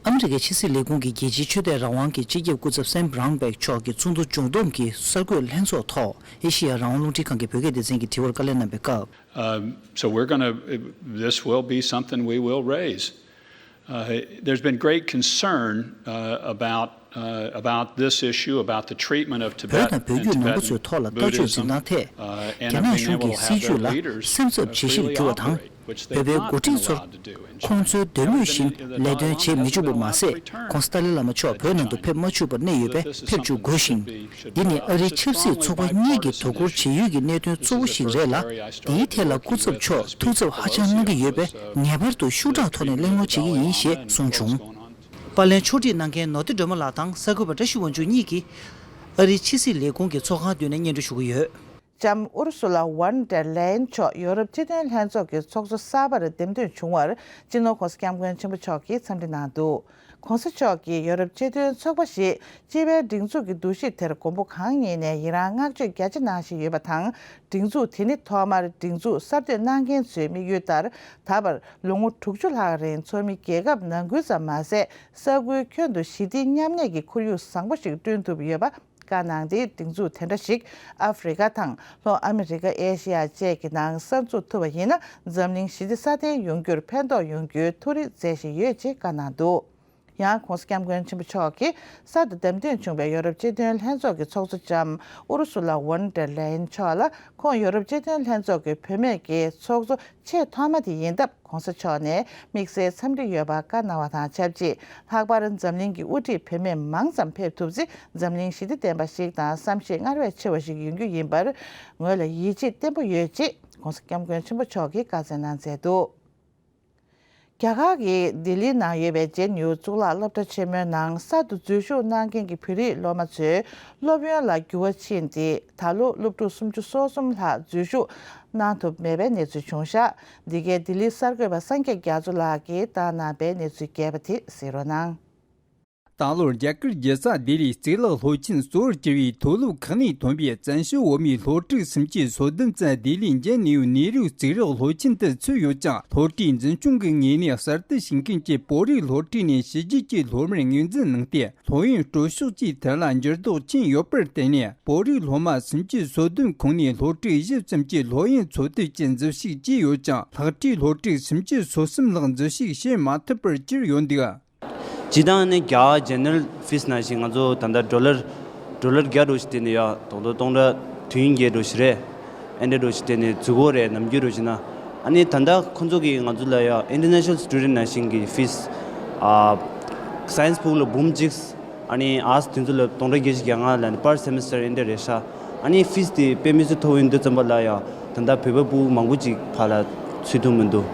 ཨ་མི་རི་ཀའི་ཕྱི་སྲིད་ལས་ཁུངས་ཀྱི་རྒྱལ་སྤྱིའི་ཆོས་དད་རང་དབང་གི་སྤྱི་ཁྱབ་སྐུ་ཚབ་སེམ་བྷ་རང་བྷེག་མཆོག་གི་ཚོགས་འདུ་མཇུག་བསྡོམས་ཀྱི་གསར་འགོད་ལྷན་ཚོགས་ཐོག་ཨེ་ཤེ་ཡ་རང་དབང་རླུང་འཕྲིན་ཁང་གི་བོད་སྐད་སྡེ་ཚན་གྱི་དྲི་བར་བཀའ་ལན་གནང་པའི་སྐབས། Um, so we're going to, this will be something we will raise. Uh, there's been great concern uh, about uh, about this issue, about the treatment of Tibet and Tibetan Buddhism, uh, and have been able to have their leaders, uh, feel appropriate, which they have not been allowed to do, which they have not been allowed to do. བོད་དང་བོད་བརྒྱུད་ནང་པ་ཚོའི་ཐོག་ལ་བརྡ་སྤྲོད་འཛིན་སྟངས་ཐད། རྒྱ་ནག་གཞུང་གིས་སྲིད་བྱུས་ལ་སེམས་འཚབ་བྱེད་བཞིན་གྱུར་བ་དང་། བོད་པའི་འགོ་ཁྲིད་ཚོར་ཁོང་ཚོའི་འདོད་མོས་བཞིན་ལས་དོན་བྱེད་མི་བཅུག་པ་མ་ཟད། ྋགོང་ས་ཏཱ་ལའི་བླ་མ་མཆོག་བོད་ནང་དུ་ཕེབས་མ་བཅུག་པར་གནས་ཡོད་པས་ཕེབས་བཅུག་དགོས་ཤིང་། འདི་ནི་ཨ་རིའི་ཆབ་སྲིད་ཚོགས་པ་གཉིས་ཀྱིས་དོ་ཁུར་བྱེད་ཡུལ་གྱི་གནད་དོན་གཙོ་བོ་ཞིག་རེད་ལ། འདིའི་ཐད་ལ་སྐུ་ཚབ་མཆོག་ཐུགས་འཚབ་ཧ་ཅང་གནང་གི་ཡོད་པས། ངེས་པར་དུ་ཤུགས་དྲག་ཐོག་ནས་གླེང་སློང་བྱེད་ཀྱི་ཡིན་ཞེས་གསུངས་བྱུང་། པར་ལེན་ཕྱོགས་སྒྲིག་གནང་མཁན་ནོར་བསྟན་སྒྲོལ་མ་ལགས་དང་གསར་འགོད་པ་བཀྲ་ཤིས་དབང་ཕྱུག་གཉིས་ཀྱིས་ཨ་རིའི་ཕྱི་སྲིད་ལས་ཁུངས་ཀྱི་ཚོགས་ཁང་མདུན་ནས་སྙན་སྒྲོན་ཞུ་གི་ཡོད། ལྕམ་ཨུར་སུ་ལ་ཝོན་ཌེར་ལེ་ཡན་མཆོག་ཡོ་རོབ་སྤྱི་མཐུན་ལྷན་ཚོགས་ཀྱི་ཚོགས་གཙོ་གསར་པར་འདེམས་ཐོན་བྱུང་བར། སྤྱི་ནོར་༧གོང་ས་༧སྐྱབས་མགོན་ཆེན་པོ་མཆོག་གིས་འཚམས་འདྲི་གནང་འདུག ྋགོང་ས་མཆོག་གིས་ཡོ་རོབ་སྤྱི་མཐུན་ཚོགས་པ་ཞེས་སྤྱི་པའི་སྒྲིག་འཛུགས་ཀྱི་འདུ་ཤེས་དེར་མགོན་པོ་གང་ཉིད་ནས་ཡི་རང་བསྔགས་བརྗོད་རྒྱ་ཆེ་གནང་བཞིན་ཡོད་པ་དང་། སྒྲིག་འཛུགས་དེ་ནི་ཐོག་མར་སྒྲིག་འཛུགས་གསར་གཏོད་གནང་མཁན་ཚོའི་དམིགས་ཡུལ་ལྟར། ད་བར་ལོ་ངོ་དྲུག་ཅུ་ལྷག་རིང་ཚོགས་མི་རྒྱལ་ཁབ་ནང་ཁུལ་ཙམ་མ་ཟད། ས་ཁུལ་ཁྱོན་དུ་ཞི་བདེ་མཉམ་གནས་ཀྱི་ཁོར་ཡུག་བཟང་པོ་ཞིག་བསྐྲུན་ཐུབ་ཡོད་པ། བཀའ་གནང་སྟེ། སྒྲིག་འཛུགས་དེ་འདྲ་ཞིག་ཨ་ཧྥེ་རི་ཁ་དང་ལྷོ་ཨ་མི་རི་ཀ། ཨེ་ཤེ་ཡ་བཅས་ཀྱི་ནང་གསར་འཛུགས་ཐུབ་པ་ཡིན་ན། འཛམ་གླིང་ཞི་བདེ་སྲ་བརྟན་ཡོང་རྒྱུར་ཕན་ཐོགས་ཡོང་རྒྱུའི་ཐུགས་རེ་མཛད་བཞིན་ཡོད་ཅེས་བཀའ་གནང་འདུག་ཡང་༧གོང་ས་༧སྐྱབས་མགོན་ཆེན་པོ་མཆོག་གིས་གསར་དུ་འདེམས་ཐོན་བྱུང་བའི་ཡོ་རོབ་སྤྱི་མཐུན་ལྷན་ཚོགས་ཀྱི་ཚོགས་གཙོ་ལྕམ་ཨུ་རུ་སུ་ལ་ཝོན་ཌེར་ལེ་ཡན་མཆོག་ལ། ཁོང་ཡོ་རོབ་སྤྱི་མཐུན་ལྷན་ཚོགས་ཀྱི་བུད་མེད་ཀྱི་ཚོགས་གཙོ་ཆེས་ཐོག་མ་དེ་ཡིན་སྟབས། ྋགོང་ས་མཆོག་ནས་དམིགས་བསལ་འཚམས་འདྲི་ཡོད་པ་བཀའ་གནང་བ་དང་ཆབས་ཅིག་ལྷག་པར་འཛམ་གླིང་གི་དབུ་ཁྲིད་བུད་མེད་མང་ཙམ་ཕེབས་ཐུབ་ཚེ། འཛམ་གླིང་ཞི་བདེ་ལྡན་པ་ཞིག་དང་བསམ་ཤེས་སྔར་བས་ཆེ་བ་ཞིག་ཡོང་རྒྱུ་ཡིན་པར་ངོས་ལ་ཡིད་ཆེས་བརྟན་པོ་ཡོད་ཅེས་༧གོང་ས་༧སྐྱབས་མགོན་ཆེན་པོ་མཆོག་གིས་བཀའ་སྩལ་གནང་མཛད་འདུག་རྒྱ་གར་གྱི་ལྡི་ལིའི་ནང་ཡོད་པའི་ཇེ་ཨེན་ཡུ་གཙུག་ལག་སློབ་གྲྭ་ཆེན་མོའི་ནང་གསར་དུ་འཛུལ་ཞུགས་གནང་མཁན་གྱི་བོད་རིགས་སློབ་མ་ཚོས་སློབ་ཡོན་ལ་འགྱུར་བ་ཕྱིན་ཏེ། ད་ལོ་སློབ་ཕྲུག་སུམ་ཅུ་སོ་གསུམ་ལྷག་འཛུལ་ཞུགས་གནང་ཐུབ་མེད་པའི་གནས་ཚུལ་བྱུང་བཞག་འདི་གའི་ལྡི་ལིའི་གསར་འགོད་པ་སངས་རྒྱས་རྒྱ་མཚོ་ལགས་ཀྱིས་བཏང་གནང་བའི་གནས་ཚུལ་རྒྱས་པ་དེ་གཟིགས་རོགས་གནང་། ད་ལོར་རྒྱ་གར་རྒྱལ་ས་ལྡི་ལིའི་གཙུག་ལག་སློབ་ཆེན་གཙོ་བོར་གྱུར་བའི་མཐོ་སློབ་ཁག་ནས་ཐོན་པའི་བཙན་བྱོལ་བོད་མིའི་སློབ་ཕྲུག་སུམ་ཅུ་སོ་བདུན་ཙམ་ལྡི་ལིའི་ཇེ་ཨེན་ཡུ་ནེ་རུ་གཙུག་ལག་སློབ་ཆེན་དུ་ཚུད་ཡོད་ཅིང་། སློབ་གྲྭའི་འཛིན་སྐྱོང་གི་ངོས་ནས་གསར་དུ་ཞུགས་མཁན་གྱི་བོད་རིགས་སློབ་ཕྲུག་ནས་ཕྱི་རྒྱལ་གྱི་སློབ་མར་ངོས་འཛིན་གནང་སྟེ། སློབ་ཡོན་སྤྲོད་ཕྱོགས་ཀྱི་ཐད་ལ་འགྱུར་ལྡོག་ཕྱིན་ཡོད་པར་བརྟེན་ནས། བོད་རིགས་སློབ་མ་སུམ་ཅུ་སོ་བདུན་ཁོངས་ནས་སློབ་ཕྲུག་བཞི་ཙམ་གྱིས་སློབ་ཡོན་འཚོལ་སྡུད་ཀྱི་འཛུལ་ཞུགས་བྱས་ཡོད་ཅིང་། ལྷག་འཕྲིའི་སློབ་ཕྲུག་སུམ་ཅུ་སོ་གསུམ་ལྷག་འཛུལ་ཞུགས་བྱེད་མ་ཐུབ་པར་གྱུར་ཡོད་འདུག་སྤྱིར་བཏང་ནི་རྒྱ་གར་ཇེ་ནེ་རལ་ཕིས་ནང་བཞིན་ང་ཚོ་ད་ལྟ་ཌོ་ལར་ཌོ་ལར་བརྒྱ་འགྲོ་ཞིག་སྟེར་ནས་ཡ་ད་ལྟ་སྟོང་ཕྲག་བདུན་བརྒྱད་འགྲོ་ཞིག་རེད། ཨེ་འདྲ་འགྲོ་ཞིག་སྟེར་ནས་འཛུལ་དགོས་རེད། ནམ་རྒྱུན་འགྲོ་ཞིག་ན། ཨ་ནི་ད་ལྟ་ཁོང་ཚོ་གིས་ང་ཚོ་ལ་ཡ་ཨིན་ཊར་ནེ་ཤ་ནལ་སི་ཊུ་ཌེན་ཊི་ནང་བཞིན་གྱི་ཕིས། ཨ་སའེན་སི་ཕུག་ལ་འབུམ་གཅིག་ཨ་ནི་ཨར་ཊི་སི་དེ་ཚོ་ལ་སྟོང་ཕྲག་བརྒྱད་ཅུ་གྱ་ལྔ་ལ་ནི་པར་སེ་མེ་སི་ཊར་ཨེ་འདྲ་རེད་ཤག་ཨ་ནི་ཕིས་དེ་དཔེ་མི་སྲིད་མཐོ་བོ་ཡིན་དུས་ཙམ་པ་ལ་ཡ་ད་ལྟ་བོད་པ་ཕྲུ་གུ་མང་པོ་ཅིག་ཕར་ལ་ཚུད་ཐུབ་མི་འདུག་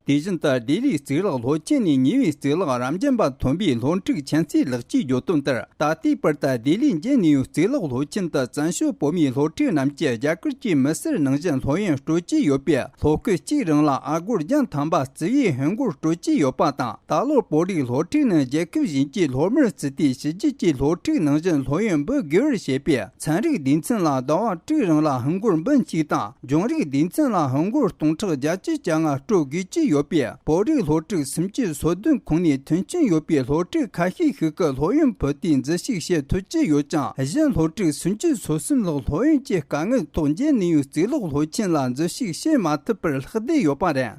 དེ་བཞིན་དུ་ལྡི་ལིའི་གཙུག་ལག་སློབ་ཆེན་ནས་ཉེ་བའི་གཙུག་ལག་རབ་འབྱམས་པ་ཐོན་པའི་སློབ་ཕྲུག་ཆན་ཚེ་ལགས་ཀྱིས་བརྗོད་དོན་ལྟར། ད་ལྟའི་བར་དུ་ལྡི་ལིའི་ཇེ་ཨེན་ཡུ་གཙུག་ལག་སློབ་ཆེན་དུ་བཙན་བྱོལ་བོད་མིའི་སློབ་ཕྲུག་རྣམས་ཀྱིས་རྒྱ་གར་གྱི་མི་སེར་ནང་བཞིན་སློབ་ཡོན་སྤྲོད་ཀྱི་ཡོད་པས། སློབ་སྐབས་གཅིག་རིང་ལ་ཨ་སྒོར་བརྒྱ་ཐམ་པ་རྩིས་ཡོན་ཧིན་སྒོར་སྤྲོད་ཀྱི་ཡོད་པ་དང་། ད་ལོར་བོད་རིགས་སློབ་ཕྲུག་ནི་རྒྱལ་ཁབ་གཞན་གྱི་སློབ་མར་བརྩིས་ཏེ། ཕྱི་རྒྱལ་གྱི་སློབ་ཕྲུག་ནང་བཞིན་སློབ་ཡོན་འབུལ་དགོས་པར་བྱས་པས། ཚན་རིག་སྡེ་ཚན་ལ་ཟླ་བ་དྲུག་རིང་ལ་ཧིན་སྒོར་འབུམ་གཅིག་དང་། འབྱུང་རིག་སྡེ་ཚན་ལ་ཧིན་སྒོར་སྟོང་ཕྲག་བརྒྱད་ཅུ་གྱ་ལྔ་སྤྲོད་དགོས་ཀྱི་ཡོད་པས། བོད་རིགས་སློབ་ཕྲུག་སུམ་ཅུ་སོ་བདུན་ཁོངས་ནས་མཐུན་རྐྱེན་ཡོད་པའི་སློབ་ཕྲུག་ཁ་ཤས་ཤིག་གིས་སློབ་ཡོན་ཕུལ་ཏེ་འཛུལ་ཞུགས་བྱེད་ཐུབ་ཀྱི་ཡོད་ཅིང་། གཞན་སློབ་ཕྲུག་སུམ་ཅུ་སོ་གསུམ་ལྷག་སློབ་ཡོན་གྱི་དཀའ་ངལ་ཐོག་ཇེ་ཨེན་ཡུ་གཙུག་ལག་སློབ་ཆེན་ལ་འཛུལ་ཞུགས་བྱེད་མ་ཐུབ་པར་ལྷག་བསྡད་ཡོད་པ་རེད།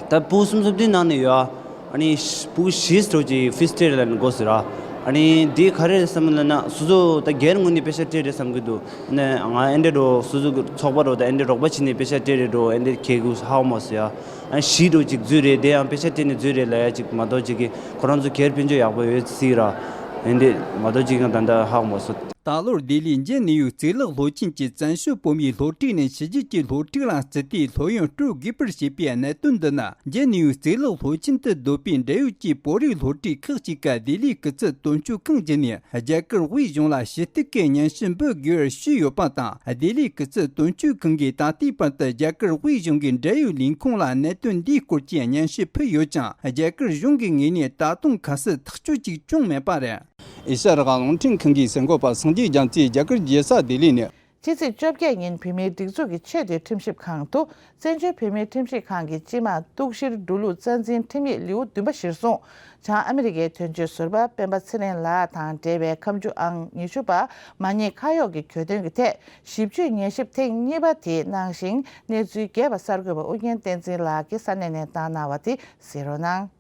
ད་ཕྲུ་གུ་སུམ་ཅུ་སོ་བདུན་ནང་ནས་ཡོད། ཨ་ནི་ཕྲུ་གུ་བཞི་ཙམ་ཅིག་ཕིས་སྤྲད་ལ་དགོས་ཟེར་ར། ཨ་ནི་འདི་ག་རེ་བསམ་ལབ་ན། སོ་སོ་ད་སྒེར་ངོས་ནས་པེ་ཤ་སྤྲད་རེད་བསམ་གྱི་འདུག་ཨ་ནི་ང་ཨེ་འདྲ་འགྲོ་སོ་སོ་གི་ཚོགས་པ་འགྲོ་ད་ཨེ་འདྲ་རོགས་པ་བྱས་ནས་པེ་ཤ་སྤྲད་རེད་འགྲོ་ཨེ་འདྲ་ཁེ་གུ་ཧ་གོ་མ་སོང་ཡ། ཨ་ནི་བཞི་འགྲོ་ཅིག་འཛུལ་རེད། དེ་ཡང་པེ་ཤ་སྤྲད་ནས་འཛུལ་རེད་ལབ་ཡ་ཅིག་མ་གཏོགས་ཅིག་གི་ཁོ་རང་ཚོ་སྒེར་ཕན་ཆོད་ཡག་པོ་ཡོད་སྲིད་ར། ཨེ་འདྲ་མ་གཏོགས་ཅིག་ང་ད་ལྟ་ཧ་གོ་མ་སོང་། ད་ལོར་ལྡི་ལིའི་ཇེ་ཨེན་ཡུ་གཙུག་ལག་སློབ་ཆེན་གྱི་བཙན་བྱོལ་བོད་མིའི་སློབ་ཕྲུག་ནས་ཕྱི་རྒྱལ་གྱི་སློབ་ཕྲུག་ལ་བརྩིས་ཏེ་སློབ་ཡོན་སྤྲོད་དགོས་པར་བྱས་པའི་གནད་དོན་འདི་ནི། ཇེ་ཨེན་ཡུ་གཙུག་ལག་སློབ་ཆེན་དུ་སྡོད་པའི་འབྲེལ་ཡོད་ཀྱི་བོད་རིགས་སློབ་ཕྲུག་ཁག་ཅིག་གིས་ལྡི་ལིའི་སྐུ་ཚབ་དོན་གཅོད་ཁང་བརྒྱུད་ནས་རྒྱ་གར་དབུས་གཞུང་ལ་ཞུ་གཏུག་གི་སྙན་ཞུ་འབུལ་དགོས་པར་ཞུས་ཡོད་པ་དང་། ལྡི་ལིའི་སྐུ་ཚབ་དོན་གཅོད་ཁང་གིས་ད་ལྟའི་བར་དུ་རྒྱ་གར་དབུས་གཞུང་གི་འབྲེལ་ཡོད་ལས་ཁུངས་ལ་གནད་དོན་འདིའི་སྐོར་གྱི་སྙན་ཞུ་ཕུལ་ཡོད་ཀྱང་། རྒྱ་གར་གཞུང་གི་ངོས་ནས་ད་དུང་ཁ་གསལ་ཐག་གཅོད་ཅིག་བྱུང་མེད་པ་རེད། ཨེ་ཤ་ཡ་རང་དབང་རླུང་འཕྲིན་ཁང་གི་གསར་འགོད་པ་སངས་རྒྱས་རྒྱ་མཚོས་རྒྱ་གར་རྒྱལ་ས་ལྡི་ལི་ནས། ཕྱི་ཚེས་བཅོ་བརྒྱད་ཉིན་བོད་མིའི་སྒྲིག་འཛུགས་ཀྱི་ཆེས་མཐོའི་ཁྲིམས་ཞིབ་ཁང་དུ། བཙན་བྱོལ་བོད་མིའི་ཁྲིམས་ཞིབ་ཁང་གི་སྤྱི་དམངས་གཏུག་བཤེར་འགྲོ་ལུགས་རྩ་འཛིན་ཁྲིམས་ཡིག་ལེའུ་བདུན་པ་གཞིར་བཟུང་། བྱང་ཨ་མི་རི་ཀའི་དོན་གཅོད་ཟུར་པ་སྤེན་པ་ཚེ་རིང་ལགས་དང་འབྲེལ་བའི་ཁ་མཆུ་ཨང་ཉི་ཤུ་པ་མ་ཉེས་ཁ་གཡོགས་ཀྱི་གྱོད་དོན་གྱི་ཐད། ཞིབ་དཔྱོད་ཉན་ཞིབ་ཐེངས་གཉིས་པ་དེ་གནང་ཞིང་། གནས་ཚུལ་རྒྱས་པ་གསར་འགོད་པ་ཨུ་རྒྱན་བསྟན་འཛིན་ལགས་ཀྱིས་ས་གནས་ནས་བཏང་གནང་བ་དེ་གཟིགས་རོགས་གནང་།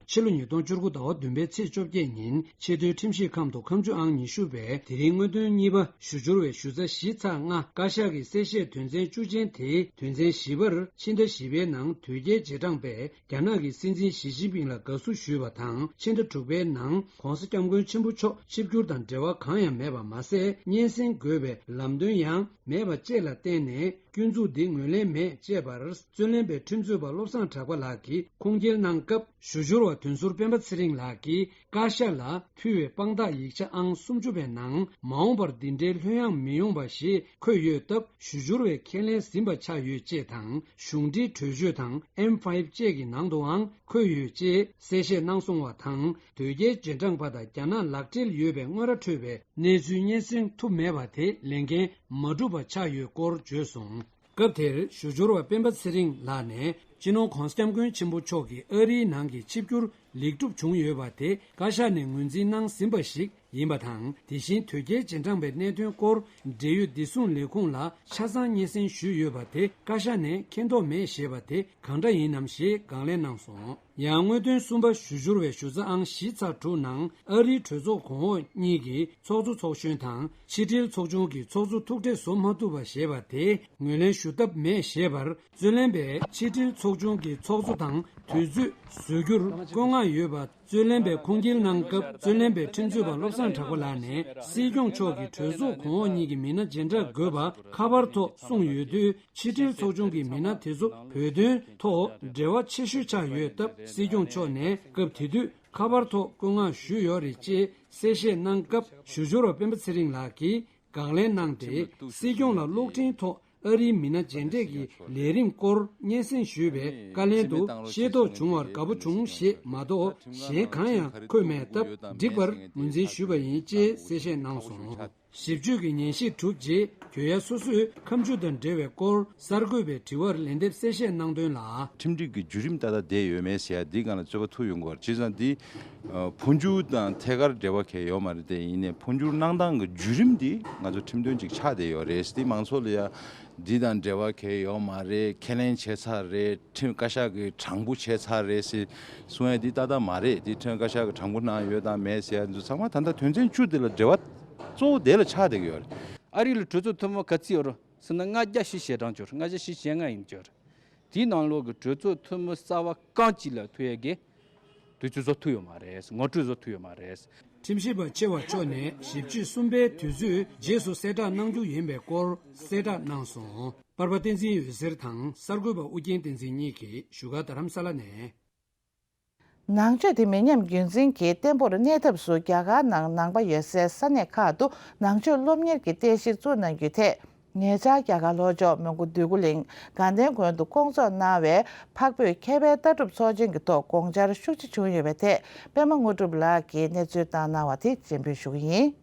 ཕྱི་ལོ་ཉིས་སྟོང་བཅུ་དགུ་ཟླ་བ་བདུན་པའི་ཚེས་བཅོ་བརྒྱད་ཉིན་ཆེས་མཐོའི་ཁྲིམས་ཞིབ་ཁང་དུ་ཁ་མཆུ་ཨང་ཉི་ཤུ་པས་དེ་རིང་དངོས་དོན་གཉིས་པ་ཞུ་སྦྱོར་བའི་ཞུ་ཚབ་བཞི་ཚེག་ལྔ་བཀའ་ཤག་གི་གསལ་བཤད་དོན་ཚན་བཅུ་ཅན་དེའི་དོན་ཚན་བཞི་པར་ཕྱི་ཟླ་བཞི་པའི་ནང་དོལ་རྒྱལ་རྗེས་འབྲང་པས་རྒྱ་ནག་གི་སྲིད་འཛིན་ཞི་ཅིན་ཕིང་ལ་དགའ་བསུ་ཞུས་པ་དང་ཕྱི་ཟླ་དྲུག་པའི་ནང་༧གོང་ས་༧སྐྱབས་མགོན་ཆེན་པོ་མཆོག་ཆིབས་བསྒྱུར་དང་འབྲེལ་བ་གང་ཡང་མེད་པ་མ་ཟད་སྙན་སེང་དགོས་པའི་ལམ་སྟོན་ཡང་མེད་པ་བཅས་ལ་བརྟེན་ནས་སྐྱོན་འཛུགས་འདི་ངོས་ལེན་མེད་ཅེས་པར་རྩོད་ལེན་པའི་ཁྲིམས་རྩོད་པ་བློ་བཟང་གྲགས་པ་ལགས་ཀྱིས་ཁུངས་སྐྱེལ་གནང་སྐབས། ཞུ་སྦྱོར་བ་དོན་ཟུར་སྤེན་པ་ཚེ་རིང་ལགས་ཀྱིས་བཀའ་ཤག་ལ་ཕུལ་བའི་དཔང་རྟགས་ཡིག་ཆ་ཨང་སུམ་ཅུ་པའི་ནང་མ་འོངས་པར་འདི་འདྲའི་ལྷོད་ཡངས་མི་ཡོང་བ་ཞེས་འཁོད་ཡོད་སྟབས་ཞུ་སྦྱོར་བས་ཁས་ལེན་ཟིན་པ་ཆགས་ཡོད་ཅེས་དང་གཞུང་འབྲེལ་གྲོས་ཆོད་དང་ཨེམ་ཕའིབ་བཅས་ཀྱི་ནང་དུའང་འཁོད་ཡོད་ཅེས་གསལ་བཤད་གནང་སོང་བ་དང་དོལ་རྒྱལ་རྗེས་འབྲང་པ་དང་རྒྱ་ནག་ལག་འབྲེལ་ཡོད་པའི་དངོས་ར་འཕྲོད་པའི་གནས་ཚུལ་སྙན་སེང་ཐུབ་མེད་པ་དེ་ལས་འགན་མ་འགྲུབ་པ་ཆགས་ཡོད་སྐོར་བརྗོད་སོང་། སྐབས་དེར་ཞུ་སྦྱོར་བ་སྤེན་པ་ཚེ་རིང་ལགས་ནས་སྤྱི་ནོར་༧གོང་ས་༧སྐྱབས་མགོན་ཆེན་པོ་མཆོག་གིས་ཨ་རིའི་ནང་གི་ཆིབས་བསྒྱུར་ལེགས་གྲུབ་བྱུང་ཡོད་པ་དེ་བཀའ་ཤག་ནས་ངོས་འཛིན་གནང་ཟིན་པ་ཞིག་ཡིན་པ་དང་དེ་བཞིན་དོལ་རྒྱལ་རྗེས་འབྲང་པའི་གནད་དོན་སྐོར་འབྲེལ་ཡོད་བདེ་སྲུང་ལས་ཁུངས་ལ་ཆ་ཚང་སྙན་སེང་ཞུས་ཡོད་པ་དེ་བཀའ་ཤག་ནས་མཁྱེན་རྟོགས་མེད་ཞེས་པ་དེ་གང་འདྲ་ཡིན་ནམ་ཞེས་དགག་ལན་གནང་སོང་། ཡང་དངོས་དོན་གསུམ་པ་ཞུ་སྦྱོར་བའི་ཞུ་ཚབ་ཨང་བཞི་ཚེག་དྲུག་ནང་ཨ་རིའི་གྲོས་ཚོགས་གོང་འོག་གཉིས་ཀྱི་ཚོགས་གཙོ་ཚོགས་གཞོན་དང་ཕྱི་དྲིལ་ཚོགས་ཆུང་གི་ཚོགས་གཙོ་ཐུག་འཕྲད་བཟོ་མ་ཐུབ་པ་ཞེས་པ་དེ་ངོས་ལེན་ཞུ་ཐབས་མེད་ཞེས་པར་རྩོད་ལེན་པས་ཕྱི་དྲིལ་ཚོགས་ཆུང་གི་ཚོགས་གཙོ་དང་དུས་ཚོད་བཟོ་རྒྱུར་བཀོད་མངགས་ཡོད་པ་རྩོད་ལེན་པས་ཁུངས་སྐྱེལ་གནང་སྐབས་རྩོད་ལེན་པའི་ཁྲིམས་རྩོད་པ་བློ་བཟང་གྲགས་པ་ལགས་ནས་སྲིད་སྐྱོང་མཆོག་གིས་གྲོས་ཚོགས་གོང་འོག་གཉིས་ཀྱི་མི་སྣ་མཇལ་འཕྲད་དགོས་པ་ཁ་པར་ཐོག་གསུངས་ཡོད་དུས། ཕྱི་དྲིལ་ཚོགས་ཆུང་གི་མི་སྣ་དེ་ཚོ་བོད་དོན་ཐོག་འབྲེལ་བ་ཆེ་ཤོས་ཆགས་ཡོད་སྟབས་སྲིད་སྐྱོང་མཆོག་ནས་སྐབས་དེ་དུས་ཁ་པར་ཐོག་བཀོད་མངགས་ཞུས་ཡོད་རེད་ཅེས་གསལ་བཤད་གནང་སྐབས་ཞུ་སྦྱོར་བ་སྤེན་པ་ཚེ་རིང་ལགས་ཀྱིས་དགག་ལན་གནང་སྟེ་སྲིད་སྐྱོང་ལ་གློག་འཕྲིན་ཐོག་ཨ་རིའི་མི་སྣ་མཇལ་འཕྲད་ཀྱི་ལས་རིམ་སྐོར་སྙན་སེང་ཞུས་པའི་བཀའ་ལན་དུ་ཤེས་རྟོགས་བྱུང་བར་དགའ་པོ་བྱུང་ཞེས་མ་གཏོགས་གཞན་གང་ཡང་འཁོད་མེད་སྟབས་འགྲིག་པར་ངོས་འཛིན་ཞུས་པ་ཡིན་ཅེས་གསལ་བཤད་གནང་སོང་། ཞིབ་དཔྱོད་ཀྱི་ཉན་ཞིབ་གྲུབ་རྗེས་གྱོད་ཡ་སོ་སོའི་ཁ་མཆུ་དང་འབྲེལ་བའི་སྐོར་གསར་འགོད་པའི་དྲི་བར་ལན་འདེབས་གསལ་བཤད་གནང་དོན་ལ། ཁྲིམས་སྒྲིག་གི་བརྒྱུད་རིམ་ཏག་ཏག་བསྡད་ཡོད་མེད་ཟེར་ཡ་འདི་སྒང་ལ་རྩོད་པ་ཐུག་ཡོང་གི་ཡོད་རེད། བྱས་ཙང་འདི་ཨ་འཕོ་འགྱུར་དང་ཐད་ཀར་འབྲེལ་བ་གང་ཡང་ཡོད་མ་རེད་དེ། ཡིན་ནའི་འཕོ་འགྱུར་གནང་སྟངས་ཀྱི་བརྒྱུད་རིམ་འདི་ང་ཚོ་ཁྲིམས་དོན་ཅིག་ཆགས་བསྡད་ཡོད་རེད། འདི་མང་ཚོགས་ལ་ཡ་འདི་དང་འབྲེལ་བ་གང་ཡང་ཡོད་མ་རེད། ཁས་ལེན་བྱས་ཚར་རེད། ཁྲིམས་བཀའ་ཤག་གིས་དྲང་པོ་བྱས་ཚར་རེད་ཟེར་གསུང་ཡ་འདི་ཏག་ཏག་མ་རེད། འདི་ཁྲིམས་བཀའ་ཤག་གིས་དྲང་པོ་གནང་ཡོད་དང་མེད་ཟེར་ཡ་འདི་ཚང་མ་ད་ལྟ་དོན་ཚན་བཅུ་འདི་ལ་འབྲེལ་བ་གཙོ་བོ་དེ་ལ་ཆགས་བསྡད་ཀྱི་ཡོད་རེད། ཨ་རི་ལ་གྲོས་ཚོགས་ཐུན་མོང་ག་ཚོད་ཡོད་རེད་ཟེར་ན་ལྔ་བརྒྱ་བཞི་ཞེ་གྲངས་ཡོད་རེད། ལྔ་བརྒྱ་བཞི་ཞེ་ལྔ་ཡིན་གྱི་ཡོད་རེད། དེའི་ནང་ལོགས་ཀྱི་གྲོས་ཚོགས་ཐུན་མོང་གསར་པ་རྐང་གཅིག་ལ་ཐུག་ཡས་ཀྱི་དུས་ཚོད་བཟོ་ཐུབ་ཡོད་མ་རེད། ངོ་སྤྲོད་བཟོ་ཐུབ་ཡོད་མ་རེད། ཁྲིམས་ཞིབ་པ་ཆེ་བ་མཆོག་ནས་ཞིབ་དཔྱོད་གསུམ་པའི་དུས་ཚོད་རྗེས་སུ་གསལ་བསྒྲགས་གནང་རྒྱུ་ཡིན་པའི་སྐོར་གསལ་བསྒྲགས་གནང་སོང་། པར་པ་བསྟན་འཛིན་འོད་ཟེར་དང་གསར་འགོད་པ་ཨུ་རྒྱན་བསྟན་འཛིན་གཉིས་ཀྱིས་བཞུགས་སྒར་རྡ་རམ་ས་ལ་ནས། ནང་ཆོས་དེ་མི་ཉམས་རྒྱུན་འཛིན་གྱི་བརྟན་པོར་གནས་ཐབས་སུ་རྒྱ་གར་ནང་ནང་པ་ཡོད་སའི་ས་གནས་ཁག་ཏུ་ནང་ཆོས་སློབ་གཉེར་གྱི་རྟེན་གཞི་བཙུགས་གནང་རྒྱུའི་ཐད། ཉེ་ཆར་རྒྱ་གར་ལྷོ་ཕྱོགས་མོན་གྷོ་འདོད་རྒུ་གླིང་དགའ་ལྡན་དགོན་དུ་སྐོང་ཚོགས་གནང་བའི་འཕགས་བོད་མཁས་པའི་ལྟ་གྲུབ་ཚོགས་ཆེན་གྱི་ཐོག་དགོངས་འཆར་ཤུགས་ཆེ་བྱུང་ཡོད་པའི་ཐད་པད་མ་དངོས་གྲུབ་ལགས་ཀྱིས་གནས་ཚུལ་བཏང་གནང་བ་དེ་སྤྱན་འབུལ་ཞུ་གི་ཡིན།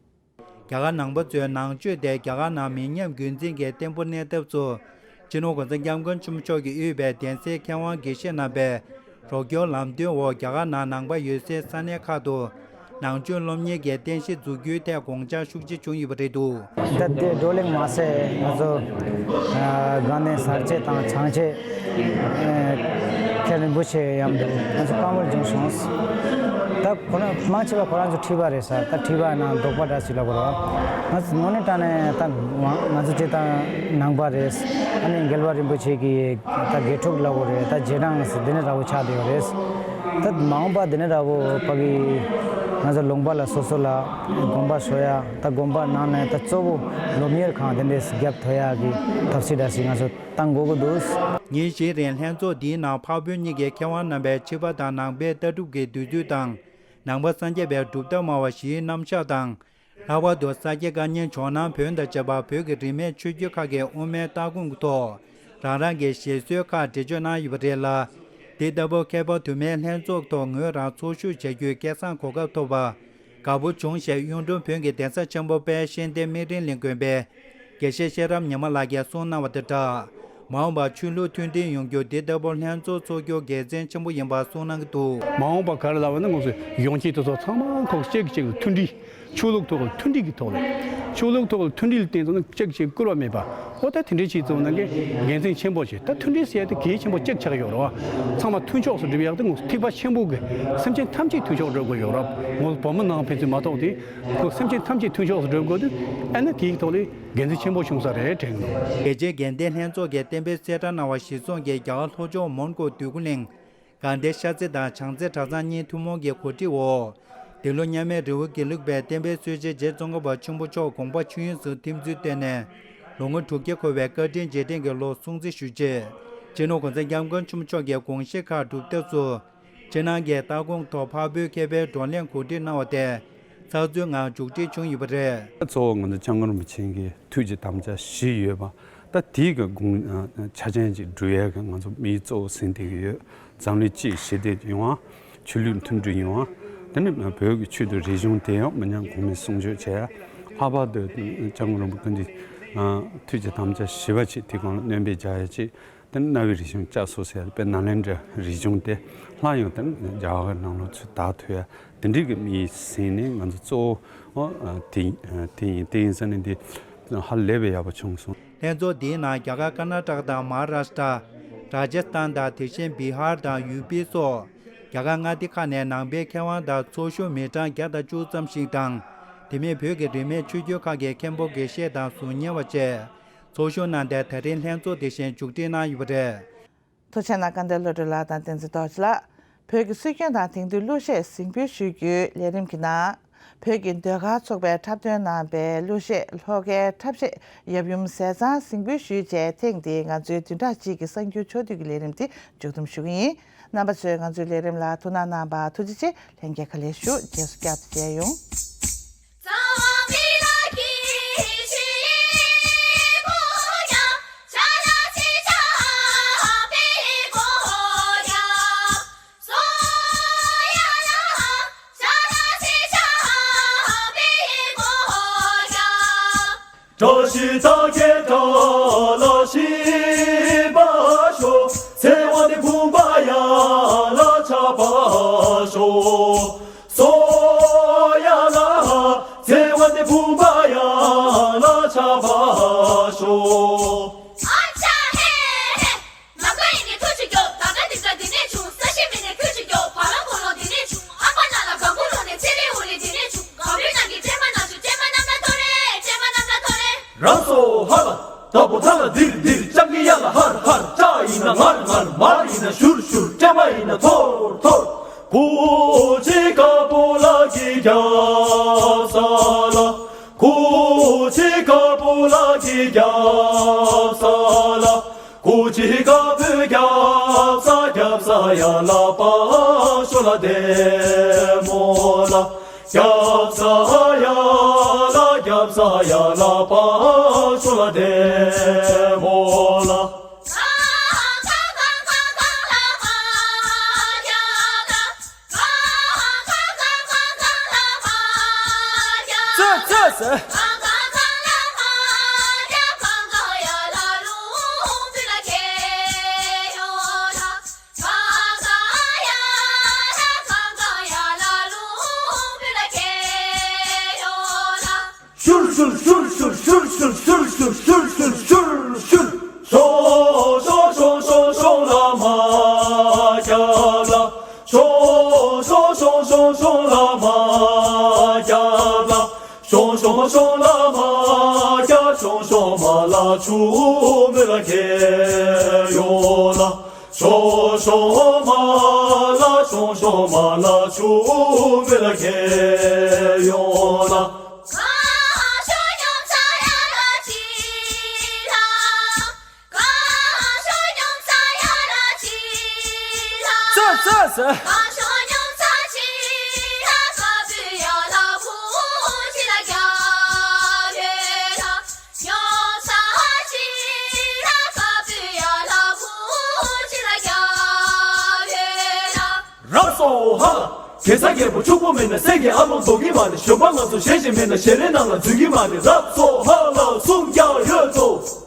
རྒྱ་གར་ནང་པ་ཚོའི་ནང་ཆོས་དེ་རྒྱ་གར་ནང་མི་ཉམས་རྒྱུན་འཛིན་གྱི་བརྟན་པོ་གནས་ཐབས་སུ། སྤྱི་ནོར་༧གོང་ས་༧སྐྱབས་མགོན་ཆེན་པོ་མཆོག་གིས་དབུས་པའི་གདན་སའི་མཁས་དབང་དགེ་བཤེས་རྣམ་པས་རོགས་སྐྱོར་ལམ་སྟོན་འོག་རྒྱ་གར་ནང་ནང་པ་ཡོད་སའི་ས་གནས་ཁག་ཏུ་ནང་ཆོས་སློབ་གཉེར་གྱི་རྟེན་གཞི་འཛུགས་རྒྱུའི་ཐད་དགོངས་འཆར་ཤུགས་ཆེ་བྱུང་ཡོད་པ་རེད་འདུག། ད་ལྟའི་བགྲོ་གླེང་མ་ཟད་ང་ཚོ་ཨ་དགའ་ལྡན་གསར་བྱེས་དང་བྱང་བྱེས་ཨ་མཁན་རིན་པོ་ཆེ་མཉམ་དུ་ང་ཚོ་བཀའ་མོལ་བྱུང་སོང་། ད་ཁོ་རང་མང་ཆེ་བ་ཁོ་རང་ཚོ་ཁྲིད་པ་རེད་ས། ད་ཁྲིད་པ་ནང་འདོགས་པ་འདྲ་ཞིག་ལ་གོ་ར། ང་ཚོ་དངོས་གནས་དྲང་གནས་ད་ང་ང་ཚོ་སྤྱིར་བཏང་ནང་པ་རེད། ཨ་ནི་རྒྱལ་བ་རིན་པོ་ཆེ་གི་ད་དགེ་ཕྲུག་ལ་གོ་རེད། ད་རྗེས་འབྲང་ཟེར་འདི་འདྲ་འདྲ་བོ་ཆགས་བསྡད་ཡོད་རེད། ད་མ་འོངས་པ་འདི་འདྲ་འདྲ་བོ་ཕ་གི་ང་ཚོ་ལུང་པ་ལ་སོ་སོ་ལ་དགོན་པ་བཟོ་ཡ། ད་དགོན་པ་ནང་ནས་ད་གཙོ་བོ་སློབ་གཉེར་ཁང་དེ་འདྲས་རྒྱབ་ཐོ་ཡ་གི་ཐབས་ཤེས་འདྲ་ཞིག་ང་ཚོ་བཏང་དགོས་ཀྱི་འདུག། ཉིན་བཞིའི་རིང་ལྷན་ཚོགས་འདིའི་ནང་འཕགས་བོད་གཉིས་ཀྱི་མཁས་དབང་རྣམ་པས་ཕྱི་པ་དང་ནང་པའི་ལྟ་གྲུབ་ཀྱི་བསྡུས་ཚུལ་དང་། ནང་པ་སངས་རྒྱས་པའི་གྲུབ་མཐའ་སྨྲ་བ་བཞིའི་རྣམ་གཞག་དང་། ལྷག་པར་དུ་ས་སྐྱ་བཀའ་རྙིང་ཇོ་ནང་བོན་དང་བཅས་པ་བོད་ཀྱི་རིས་མེད་ཆོས་བརྒྱུད་ཁག་གི་དབུ་མའི་ལྟ་དགོངས་ཀྱི་ཐོག་རང་རང་གི་བཞེད་སྲོལ་ཁག་འགྲེལ་བརྗོད་གནང་ཡོད་པ་རེད་ལ། འདི་ལྟ་བུ་མཁས་པ་དུ་མའི་ལྷན་ཚོགས་ཐོག་ངོས་རང་ཚོགས་ཞུགས་བྱ་རྒྱུའི་སྐལ་བཟང་གོ་སྐབས་ཐོབ་པ། དགའ་པོ་བྱུང་ཞེས་གཡུང་དྲུང་བོན་གྱི་གདན་ས་ཆེན་པོ་དཔལ་གཤེན་བསྟན་སྨན་རིའི་གླིང་དགོན་པའི་དགེ་བཤེས་ཤེས་རབ་ཉི་མ་ལགས་ཀྱིས་གསུངས་གནང་བ་དང་སྦྲགས། མ་འོངས་པར་ཆོས་ལུགས་མཐུན་སྒྲིལ་ཡོང་རྒྱུ་འདི་ལྟ་བུ་ལྷན་ཚོགས་ཚོགས་རྒྱུ་དགེ་མཚན་ཆེན་པོ་ཡིན་པ་གསུངས་གནང་གི་འདུག། མ་འོངས་པ་ག་རེ་ལབ་པ་ན་ང་ཚོ་ཡོངས་ཁྱབ་དེ་ཚོ་ཚང་མ་ཁོ་གཅིག་གིས་གཅིག་ལ་མཐུན་སྒྲིལ་ ཆོས་ལུགས་ཐོག་ལ་མཐུན་སྒྲིལ་གྱི་ཐོག་ལ། ཆོས་ལུགས་ཐོག་ལ་མཐུན་སྒྲིལ་བསྟན་ཙང་ན་གཅིག་བྱས་བཀུར་བ་མེད་པ། འོ་ད་དེ་འདྲའི་བྱས་ཙང་ན་གི་དགེ་མཚན་ཆེན་པོ་ཞིག་ད་མཐུན་སྒྲིལ་ཟེར་ཡ་དེ་གལ་ཆེན་པོ་གཅིག་ཆགས་ཡོད་རེད་བ། ཚང་མ་མཐུན་ཕྱོགས་སུ་སྒྲུབ་ཡག་དེ་ངོ་ཐེག་པ་ཆེན་པོ་གི་སེམས་ཅན་ཐམས་ཅད་མཐུན་ཕྱོགས་སྒྲུབ་དགོས་ཡོད་རེད། ངོ་བོད་མི་ནང་ཕན་ཚུན་མ་གཏོགས་དེ་ཁོ་སེམས་ཅན་ཐམས་ཅད་མཐུན་ཕྱོགས་སུ་སྒྲུབ་དགོས་དུས་ཨ་ནི་དེའི་ཐོག་ལས་དགེ་མཚན་ཆེན་པོ་བྱུང་ས་རེད་དྲན་གི་འདུག་དེ་རྗེས་དགེ་ལྡན་ལྷན་ཚོགས་ཀྱིས་གཏན་འབེབས་གསལ་བསྒྲགས་གནང་བ་གཞིར་བཟུང་གིས་རྒྱ་གར་ལྷོ་ཕྱོགས་མོན་གྷོ་འདོད་རྒུ་གླིང་དགའ་ལྡན་ཤར་རྩེ་དང་བྱང་རྩེ་གྲྭ་ཚང་གཉིས་ཐུན་མོང་གི་གོ་སྒྲིག་འོག་འདི་ལོ་མཉམ་མེད་རི་བོ་དགེ་ལུགས་པའི་གཏན་འབེབས་གསོལ་ཇའི་རྗེ་ཙོང་ཁ་པ་ཆེན་པོ་མཆོག་དགོངས་པ་ཆོས་དབྱིངས་སུ་ཐིམ་ཚུལ་བསྟན་ནས། ལོ་ངོ་དྲུག་བརྒྱ་འཁོར་བའི་བཀའ་དྲིན་རྗེས་དྲན་གྱི་ལོ་སྲུང་བརྩི་ཞུ་ཆེད། སྤྱི་ནོར་༸གོང་ས་༸སྐྱབས་མགོན་ཆེན་པོ་མཆོག་གི་དགོངས་བཞེད་ཁག་སྒྲུབ་ཐབས་སུ། སྤྱི་ནང་གི་ལྟ་དགོངས་ཐོག་འཕགས་བོད་མཁས་པའི་བགྲོ་གླེང་གོ་སྒྲིག་གནང་བ་དེ་ཚགས་ཚུད་ངང་མཇུག་སྒྲིལ་བྱུང་ཡོད་པ་རེད། གཙོ་བོ་ང་ཚོ་སྐྱབས་མགོན་རིན་པོ་ཆེ་གི་ཐུགས་ཀྱི་དམ་བཅའ་བཞི་ཡོད་པ། ད་དེའི་གི་དགོངས་ཆ་ཅན་ཅིག་སྒྲུབ་ཡས་གི་ང་ཚོ་དམིགས་ཡུལ་གཙོ་བོ་ཟིན་བསྡད་ཀྱི་ཡོད། འཛམ་གླིང་སྤྱི་ཞི་བདེ་ཡོང་བ། ཆོས་ལུགས་མཐུན་སྒྲིལ་ཡོང་བ། དེ་ནི་བོད་ཀྱི་ཆོས་དང་རིག་གཞུང་དེ་ཡང་མི་ཉམས་གོང་མའི་གསུང་ཆོས་བྱས། ལྷག་པར་དུ་སྐྱབས་མགོན་རིན་པོ་ཆེ་གི་ཐུགས་ཀྱི་དམ་བཅའ་བཞི་པ་ཅིག་དེ་གང་ལ་སྣོན་པ་རྒྱག་ཡ་ཅིག་དེ་ནི་གནའ་བོའི་རིག་གཞུང་བསྐྱར་གསོ་ཟེར་ཡ་དཔེ་ནཱ་ལེནྡྲའི་རིག་གཞུང་དེ་སླར་ཡང་དེ་ནི་རྒྱ་གར་ནང་ལོགས་ཚུར་དར་ཐུབ་ཡ་དེ་འདྲའི་གི་དམིགས་ཡུལ་ཟིན་ནས་ང་ཚོ་གཙོ་བོ་དེ་དེ་ཡིན། དེ་ཡིན་ཟེར་ནས་འདི་ཧ་ལས་པའི་ཡག་པོ་བྱུང་སོང་། ལྷན་ཚོགས་འདིའི་ནང་རྒྱ་གར་ཀར་ནཱ་ཊ་ཀ་དང་མ་ཧཱ་རཱ་ཤི་ཊ། རཱ་ཇ་སི་ཐན་དང་དེ་བཞིན་བི་ཧར་དང་ཡུ་པི་སོགས་རྒྱ་གར་མངའ་སྡེ་ཁག་ནས་ནང་པའི་མཁས་དབང་དང་ཚོགས་ཞུགས་མི་གྲངས་བརྒྱ་དང་བཅུ་ཙམ་ཞིག་དང་། དེ་མིན་བོད་ཀྱི་རིས་མེད་ཆོས་བརྒྱུད་ཁག་གི་མཁན་པོ་དགེ་བཤེས་དང་གཟུ་གཉེར་བ་བཅས་ཚོགས་ཞུགས་གནང་སྟེ་ད་རིང་ལྷན་ཚོགས་དེ་བཞིན་མཇུག་སྒྲིལ་གནང་ཡོད་པ་རེད། ཐུགས་རྗེ་གནང་། སྐལ་ལྡན་བློ་གྲོས་ལགས་དང་བསྟན་འཛིན་རྡོ་རྗེ་ལགས། བོད་ཀྱི་སྲོལ་རྒྱུན་དང་དེང་དུས་གླུ་གཞས་གཟིགས་འབུལ་ཞུ་རྒྱུའི་ལས་རིམ་གྱི་ནང་། བོད་ཀྱི་ཟློས་གར་ཚོགས་པས་འཁྲབ་སྟོན་གནང་པའི་གླུ་གཞས་ལྷོ་ཁའི་འཁྲབ་གཞས་ཡབ་ཡུམ་ཟས་གཙང་གཟིགས་འབུལ་ཞུས་རྗེས། ཐེངས་འདིའི་ང་ཚོའི་བདུན་ཕྲག་གཅིག་གི་གསར་འགྱུར་ཕྱོགས་བསྡུས་ཀྱི་ལས་རིམ་དེ་མཇུག་བསྡོམས་ཞུ་གི་ཡིན། རྣམ་པ་ཚོས་ང་ཚོའི་ལས་རིམ་ལ་ཐུགས་སྣང་གནང་བར་ཐུགས་རྗེ་ཆེ། ལྷན་རྒྱས་ག་ལེར་བཞུགས། རྗེས་སུ་བསྐྱར་དུ་མཇལ་ཡོང་། བཀྲ་ཤིས་རྟགས་བརྒྱད་དགྲ་ལ་ཞི་བར་ཤོག་ཚེ་དབང་ནི་བུམ་པ་ཡ་ལ་ཆགས་པར་ཤོག་སོ་ཡ་ལ་ཚེ་དབང་ནི་བུམ་པ་ཡ་ལ་ཆགས་པར་ཤོག་ཨ་ཅག་ཧེ་ཧེ། ནམ་མཁའ་ཡི་ནི་ཐུགས་རྗེ་སྐྱོབ། ད་ལྟ་འདི་འདྲ་འདི་ནས་བྱུང་། ས་གཞི་མི་ནས་ཐུགས་རྗེ་སྐྱོབ། བ་ལང་ཀོ་ལོང་འདི་ནས་བྱུང་། ཨ་ཕ་ན་ལ་གང་བུ་ལོང་ནས་ཚེ་རིང་འུ་ལི་འདི་ནས་བྱུང་། གང་བུའི་ནང་གི་སྤྲེལ་མ་ནང་བྱུང་། སྤྲེལ་མ་རྣམས་ལ་ཐོ་རེ། སྤྲེལ་མ་རྣམས་ལ་ཐོ་རེ། ར་སོ་ཧ་ལ། ད་བུ་ཐ་ལ་དིར་དིར། སྤྱང་ཀི་ཡ་ལ་ཧར་ཧར། ཅ་ཡིན་ན་ངར་ངར། མར་ཡིན་ན་ཤུར་ཤུར། སྤྲེལ་མ་ཡིན་ན་ཐོར་ཐོར། ཀུ་ཅི་ཀ་པོ་ལ་གི་རྒྱབ་ས་ལ། ཀུ་ཅི་ཀ་པོ་ལ་གི་རྒྱབ་ས་ལ། ཀུ་ཅི་ཀ་པོའི་རྒྱབ་ས་རྒྱབ་ས་ཡ་ལ་པ་ཤོ་ལ་དེ་མོ་ལ། རྒྱབ་ས་ཡ་ལ་རྒྱབ་ས་ཡ་ལ་པ་ཤོ་ལ་དེ་མོ་ལ། ཙི་ཙི་ཟེར། ཤུར་ཤུར་ཤུར་ཤུར། ཤོ་ཤོ་ཤོ་ཤོ་ཤོ་ལ་མ་རྒྱབ་ལ། ཤོ་ཤོ་ཤོ་ཤོ་ཤོ་ལ་མ་རྒྱབ་ལ། ཤོ་ཤོ་ཤོ་ལ་མ་རྒྱབ། ཤོ་ཤོ་མ་ལ་ཆུ་མོ་ལ་ཁྱེར་ཡོང་ལ། ཤོ་ཤོ་མ་ལ་ཤོ་ཤོ་མ་ལ་ཆུ་མོ་ལ་ཁྱེར་ཡོང་ལ། ཙི་ཙི་ཟེར། རབ་སོ་ཧ་ལ། གེ་སར་རྒྱལ་པོ་ཕྱུག་པོ་མེད་ན་གསེར་གྱི་ཨ་ལོང་འདོགས་ཀྱི་མ་རེད། གཞོན་པ་ང་ཚོ་ཞལ་ཞིག་མེད་ན་ཞལ་རས་ནང་ལ་འཛུལ་གྱི་མ་རེད། རབ་སོ་ཧ་ལ་གསུང་རྒྱག་ཡོད་དོ།